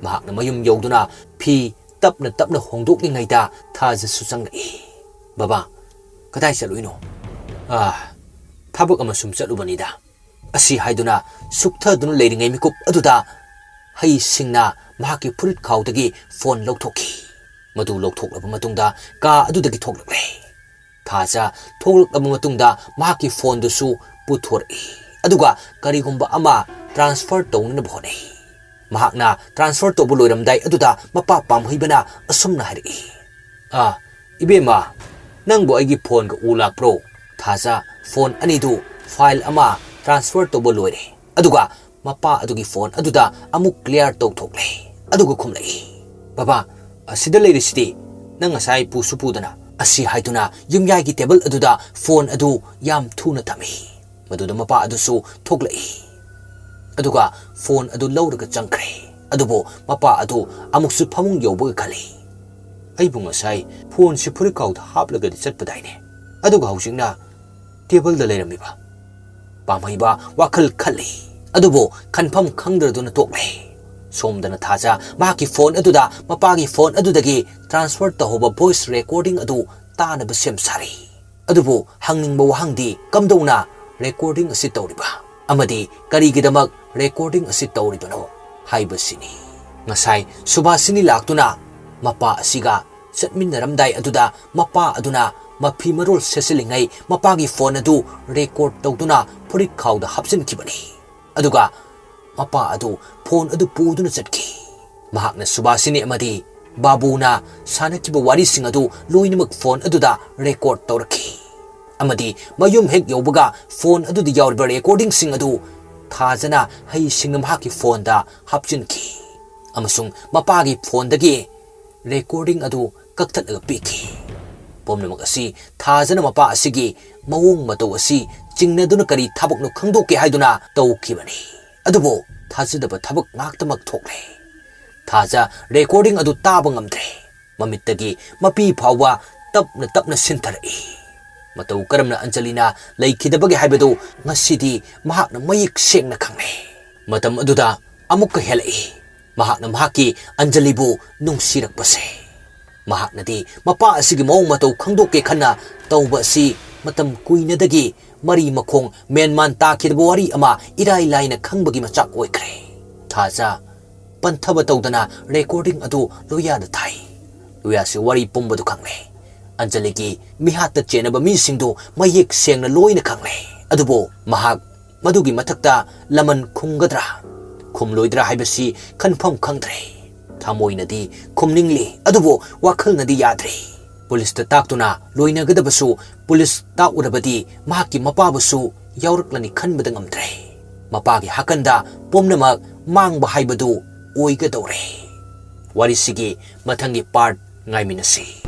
ꯃꯍꯥꯛꯅ ꯃꯌꯨꯝ ꯌꯧꯗꯨꯅ ꯐꯤ ꯇꯞꯅ ꯇꯞꯅ ꯍꯣꯡꯗꯣꯛꯂꯤꯉꯩꯗ ꯊꯥꯖꯁꯨ ꯆꯪꯂꯛꯏ꯫ "ꯕꯕꯥ, ꯀꯗꯥꯏ ꯆꯠꯂꯨꯏꯅꯣ?" "ꯑ, ꯊꯕꯛ ꯑꯃ ꯁꯨꯝ ꯆꯠꯂꯨꯕꯅꯤꯗ" ꯑꯁꯤ ꯍꯥꯏꯗꯨꯅ ꯁꯨꯛꯊꯗꯨꯅ ꯂꯩꯔꯤꯉꯩ ꯃꯤꯀꯨꯞ ꯑꯗꯨꯗ ꯍꯩꯁꯤꯡꯅ ꯃꯍꯥꯛꯀꯤ ꯐꯨꯔꯤꯠ ꯈꯥꯎꯗꯒꯤ ꯐꯣꯟ ꯂꯧꯊꯣꯛꯈꯤ꯫ ꯃꯗꯨ ꯂꯧꯊꯣꯛꯂꯕ ꯃꯇꯨꯡꯗ ꯀꯥ ꯑꯗꯨꯗꯒꯤ ꯊꯣꯛꯂꯛꯂꯦ꯫ ꯊꯥꯖ ꯊꯣꯛꯂꯛꯂꯕ ꯃꯇꯨꯡꯗ ꯃꯍꯥꯛꯀꯤ ꯐꯣꯟꯗꯨꯁꯨ ꯄꯨꯊꯣꯔꯛꯏ, ꯑꯗꯨꯒ ꯀꯔꯤꯒꯨꯝꯕ ꯑꯃ ꯇ꯭ꯔꯥꯟꯁꯐꯔ ꯇꯧꯅꯅꯕ ꯍꯣꯠꯅꯩ꯫ ꯃꯍꯥꯛꯅ ꯇ꯭ꯔꯥꯟꯁꯐꯔ ꯇꯧꯕ ꯂꯣꯏꯔꯝꯗꯥꯏ ꯑꯗꯨꯗ ꯃꯄꯥ ꯄꯥꯝꯍꯩꯕꯅ ꯑꯁꯨꯝꯅ ꯍꯥꯏꯔꯛꯏ, "ꯑ, ꯏꯕꯦꯝꯃ, ꯅꯪꯕꯨ ꯑꯩꯒꯤ ꯐꯣꯟꯒ ꯎ ꯂꯥꯛꯄ꯭ꯔꯣ?" ꯊꯥꯖ ꯐꯣꯟ ꯑꯅꯤꯗꯨ ꯐꯥꯏꯜ ꯑꯃ ꯇ꯭ꯔꯥꯟꯁꯐꯔ ꯇꯧꯕ ꯂꯣꯏꯔꯦ, ꯑꯗꯨꯒ ꯃꯄꯥ ꯑꯗꯨꯒꯤ ꯐꯣꯟ ꯑꯗꯨꯗ ꯑꯃꯨꯛ ꯀ꯭ꯂꯤꯌꯥꯔ ꯇꯧꯊꯣꯛꯂꯦ꯫ ꯑꯗꯨꯒ ꯈꯨꯝꯂꯛꯏ, "ꯕꯕꯥ, ꯑꯁꯤꯗ ꯂꯩꯔꯤꯁꯤꯗꯤ ꯅꯪ ꯉꯁꯥꯏ ꯄꯨꯁꯨ ꯄꯨꯗꯅ" ꯑꯁꯤ ꯍꯥꯏꯗꯨꯅ ꯌꯨꯝꯌꯥꯏꯒꯤ ꯇꯦꯕꯜ ꯑꯗꯨꯗ ꯐꯣꯟ ꯑꯗꯨ ꯌꯥꯝ ꯊꯨꯅ ꯊꯝꯃꯤ꯫ ꯃꯗꯨꯗ ꯃꯄꯥ ꯑꯗꯨꯁꯨ ꯊꯣꯛꯂꯛꯏ, ꯑꯗꯨꯒ ꯐꯣꯟ ꯑꯗꯨ ꯂꯧꯔꯒ ꯆꯪꯈ꯭ꯔꯦ꯫ ꯑꯗꯨꯕꯨ ꯃꯄꯥ ꯑꯗꯨ ꯑꯃꯨꯛꯁꯨ ꯐꯃꯨꯡ ꯌꯧꯕꯒ ꯈꯜꯂꯤ, "ꯑꯩꯕꯨ ꯉꯁꯥꯏ ꯐꯣꯟꯁꯤ ꯐꯨꯔꯤꯠꯈꯥꯎꯗ ꯍꯥꯞꯂꯒꯗꯤ ꯆꯠꯄꯗꯥꯏꯅꯦ, ꯑꯗꯨꯒ ꯍꯧꯖꯤꯛꯅ ꯇꯦꯕꯜꯗ ꯂꯩꯔꯝꯃꯤꯕ?" ꯄꯥꯝꯍꯩꯕ ꯋꯥꯈꯜ ꯈꯜꯂꯤ, ꯑꯗꯨꯕꯨ ꯈꯟꯐꯝ ꯈꯪꯗ꯭ꯔꯗꯨꯅ ꯇꯣꯛꯂꯦ꯫ ꯁꯣꯝꯗꯅ ꯊꯥꯖ ꯃꯍꯥꯛꯀꯤ ꯐꯣꯟ ꯑꯗꯨꯗ ꯃꯄꯥꯒꯤ ꯐꯣꯟ ꯑꯗꯨꯗꯒꯤ ꯇ꯭ꯔꯥꯟꯁꯐꯔ ꯇꯧꯍꯧꯕ ꯚꯣꯏꯁ ꯔꯦꯀꯣꯔꯗꯤꯡ ꯑꯗꯨ ꯇꯥꯅꯕ ꯁꯦꯝ ꯁꯥꯔꯤ꯫ ꯑꯗꯨꯕꯨ ꯍꯪꯅꯤꯡꯕ ꯋꯥꯍꯪꯗꯤ, ꯀꯝꯗꯧꯅ ꯔꯦꯀꯣꯔꯗꯤꯡ ꯑꯁꯤ ꯇꯧꯔꯤꯕ ꯑꯃꯗꯤ ꯀꯔꯤꯒꯤꯗꯃꯛ ꯔꯦꯀꯣꯔꯗꯤꯡ ꯑꯁꯤ ꯇꯧꯔꯤꯕꯅꯣ ꯍꯥꯏꯕꯁꯤꯅꯤ꯫ ꯉꯁꯥꯏ ꯁꯨꯚꯥꯁꯤꯅꯤ ꯂꯥꯛꯇꯨꯅ ꯃꯄꯥ ꯑꯁꯤꯒ ꯆꯠꯃꯤꯟꯅꯔꯝꯗꯥꯏ ꯑꯗꯨꯗ ꯃꯄꯥ ꯑꯗꯨꯅ ꯃꯐꯤ ꯃꯔꯣꯜ ꯁꯦꯠꯆꯜꯂꯤꯉꯩ ꯃꯄꯥꯒꯤ ꯐꯣꯟ ꯑꯗꯨ ꯔꯦꯀꯣꯔꯗ ꯇꯧꯗꯨꯅ ꯐꯨꯔꯤꯠ ꯈꯥꯎꯗ ꯍꯥꯞꯆꯤꯟꯈꯤꯕꯅꯤ꯫ ꯑꯗꯨꯒ ꯃꯄꯥ ꯑꯗꯨ ꯐꯣꯟ ꯑꯗꯨ ꯄꯨꯗꯨꯅ ꯆꯠꯈꯤ꯫ ꯃꯍꯥꯛꯅ ꯁꯨꯚꯥꯁꯤꯅꯤ ꯑꯃꯗꯤ ꯕꯥꯕꯨꯅ ꯁꯥꯟꯅꯈꯤꯕ ꯋꯥꯔꯤꯁꯤꯡ ꯑꯗꯨ ꯂꯣꯏꯅꯃꯛ ꯐꯣꯟ ꯑꯗꯨꯗ ꯔꯦꯀꯣꯔꯗ ꯇꯧꯔꯛꯈꯤ꯫ ꯑꯃꯗꯤ ꯃꯌꯨꯝ ꯍꯦꯛ ꯌꯧꯕꯒ ꯐꯣꯟ ꯑꯗꯨꯗ ꯌꯥꯎꯔꯤꯕ ꯔꯦꯀꯣꯔꯗꯤꯡꯁꯤꯡ ꯑꯗꯨ ꯊꯥꯖꯅ ꯍꯩꯁꯤꯡꯅ ꯃꯍꯥꯛꯀꯤ ꯐꯣꯟꯗ ꯍꯥꯞꯆꯤꯟꯈꯤ꯫ ꯑꯃꯁꯨꯡ ꯃꯄꯥꯒꯤ ꯐꯣꯟꯗꯒꯤ ꯔꯦꯀꯣꯔꯗꯤꯡ ꯑꯗꯨ ꯀꯛꯊꯠꯂꯒ ꯄꯤꯈꯤ꯫ ꯄꯨꯝꯅꯃꯛ ꯑꯁꯤ ꯊꯥꯖꯅ ꯃꯄꯥ ꯑꯁꯤꯒꯤ ꯃꯑꯣꯡ ꯃꯇꯧ ꯑꯁꯤ ꯆꯤꯡꯅꯗꯨꯅ ꯀꯔꯤ ꯊꯕꯛꯅꯣ ꯈꯪꯗꯣꯛꯀꯦ ꯍꯥꯏꯗꯨꯅ ꯇꯧꯈꯤꯕꯅꯤ꯫ ꯑꯗꯨꯕꯨ ꯊꯥꯖꯗꯕ ꯊꯕꯛ ꯉꯥꯛꯇꯃꯛ ꯊꯣꯛꯂꯦ꯫ ꯊꯥꯖ ꯔꯦꯀꯣꯔꯗꯤꯡ ꯑꯗꯨ ꯇꯥꯕ ꯉꯝꯗ꯭ꯔꯦ꯫ ꯃꯃꯤꯠꯇꯒꯤ ꯃꯄꯤ ꯐꯥꯎꯕ ꯇꯞꯅ ꯇꯞꯅ ꯁꯤꯟꯊꯔꯛꯏ꯫ ꯃꯇꯧ ꯀꯔꯝꯅ ꯑꯟꯖꯂꯤꯅ ꯂꯩꯈꯤꯗꯕꯒꯦ ꯍꯥꯏꯕꯗꯨ ꯉꯁꯤꯗꯤ ꯃꯍꯥꯛꯅ ꯃꯌꯦꯛ ꯁꯦꯡꯅ ꯈꯪꯂꯦ꯫ ꯃꯇꯝ ꯑꯗꯨꯗ ꯑꯃꯨꯛꯀ ꯍꯦꯜꯂꯛꯏ ꯃꯍꯥꯛꯅ ꯃꯍꯥꯛꯀꯤ ꯑꯟꯖꯂꯤꯕꯨ ꯅꯨꯡꯁꯤꯔꯛꯄꯁꯦ꯫ ꯃꯍꯥꯛꯅꯗꯤ ꯃꯄꯥ ꯑꯁꯤꯒꯤ ꯃꯑꯣꯡ ꯃꯇꯧ ꯈꯪꯗꯣꯛꯀꯦ ꯈꯟꯅ ꯇꯧꯕ ꯑꯁꯤ ꯃꯇꯝ ꯀꯨꯏꯅꯗꯒꯤ ꯃꯔꯤ ꯃꯈꯣꯡ ꯃꯦꯟꯃꯥꯟ ꯇꯥꯈꯤꯗꯕ ꯋꯥꯔꯤ ꯑꯃ ꯏꯔꯥꯏ ꯂꯥꯏꯅ ꯈꯪꯕꯒꯤ ꯃꯆꯥꯛ ꯑꯣꯏꯈ꯭ꯔꯦ꯫ ꯊꯥꯖ ꯄꯟꯊꯕ ꯇꯧꯗꯅ ꯔꯦꯀꯣꯔꯗꯤꯡ ꯑꯗꯨ ꯂꯣꯌꯥꯗ ꯊꯥꯏ꯫ ꯂꯣꯌꯥꯁꯤ ꯋꯥꯔꯤ ꯄꯨꯝꯕꯗꯨ ꯈꯪꯂꯦ꯫ ꯑꯟꯖꯂꯤꯒꯤ ꯃꯤꯍꯥꯠꯇ ꯆꯦꯟꯅꯕ ꯃꯤꯁꯤꯡꯗꯨ ꯃꯌꯦꯛ ꯁꯦꯡꯅ ꯂꯣꯏꯅ ꯈꯪꯂꯦ꯫ ꯑꯗꯨꯕꯨ ꯃꯍꯥꯛ ꯃꯗꯨꯒꯤ ꯃꯊꯛꯇ ꯂꯃꯟ ꯈꯨꯝꯒꯗ꯭ꯔꯥ ꯈꯨꯝꯂꯣꯏꯗ꯭ꯔꯥ ꯍꯥꯏꯕꯁꯤ ꯈꯟꯐꯝ ꯈꯪꯗ꯭ꯔꯦ꯫ ꯊꯃꯣꯏꯅꯗꯤ ꯈꯨꯝꯅꯤꯡꯂꯤ, ꯑꯗꯨꯕꯨ ꯋꯥꯈꯜꯅꯗꯤ ꯌꯥꯗ꯭ꯔꯦ꯫ ꯄꯨꯂꯤꯁꯇ ꯇꯥꯛꯇꯨꯅ ꯂꯣꯏꯅꯒꯗꯕꯁꯨ ꯄꯨꯂꯤꯁ ꯇꯥꯛꯎꯔꯕꯗꯤ ꯃꯍꯥꯛꯀꯤ ꯃꯄꯥꯕꯨꯁꯨ ꯌꯥꯎꯔꯛꯂꯅꯤ ꯈꯟꯕꯗ ꯉꯝꯗ꯭ꯔꯦ꯫ ꯃꯄꯥꯒꯤ ꯍꯥꯀꯟꯗ ꯄꯨꯝꯅꯃꯛ ꯃꯥꯡꯕ ꯍꯥꯏꯕꯗꯨ ꯑꯣꯏꯒꯗꯧꯔꯦ꯫ ꯋꯥꯔꯤꯁꯤꯒꯤ ꯃꯊꯪꯒꯤ ꯄꯥꯔꯠ ꯉꯥꯏꯃꯤꯟꯅꯁꯤ꯫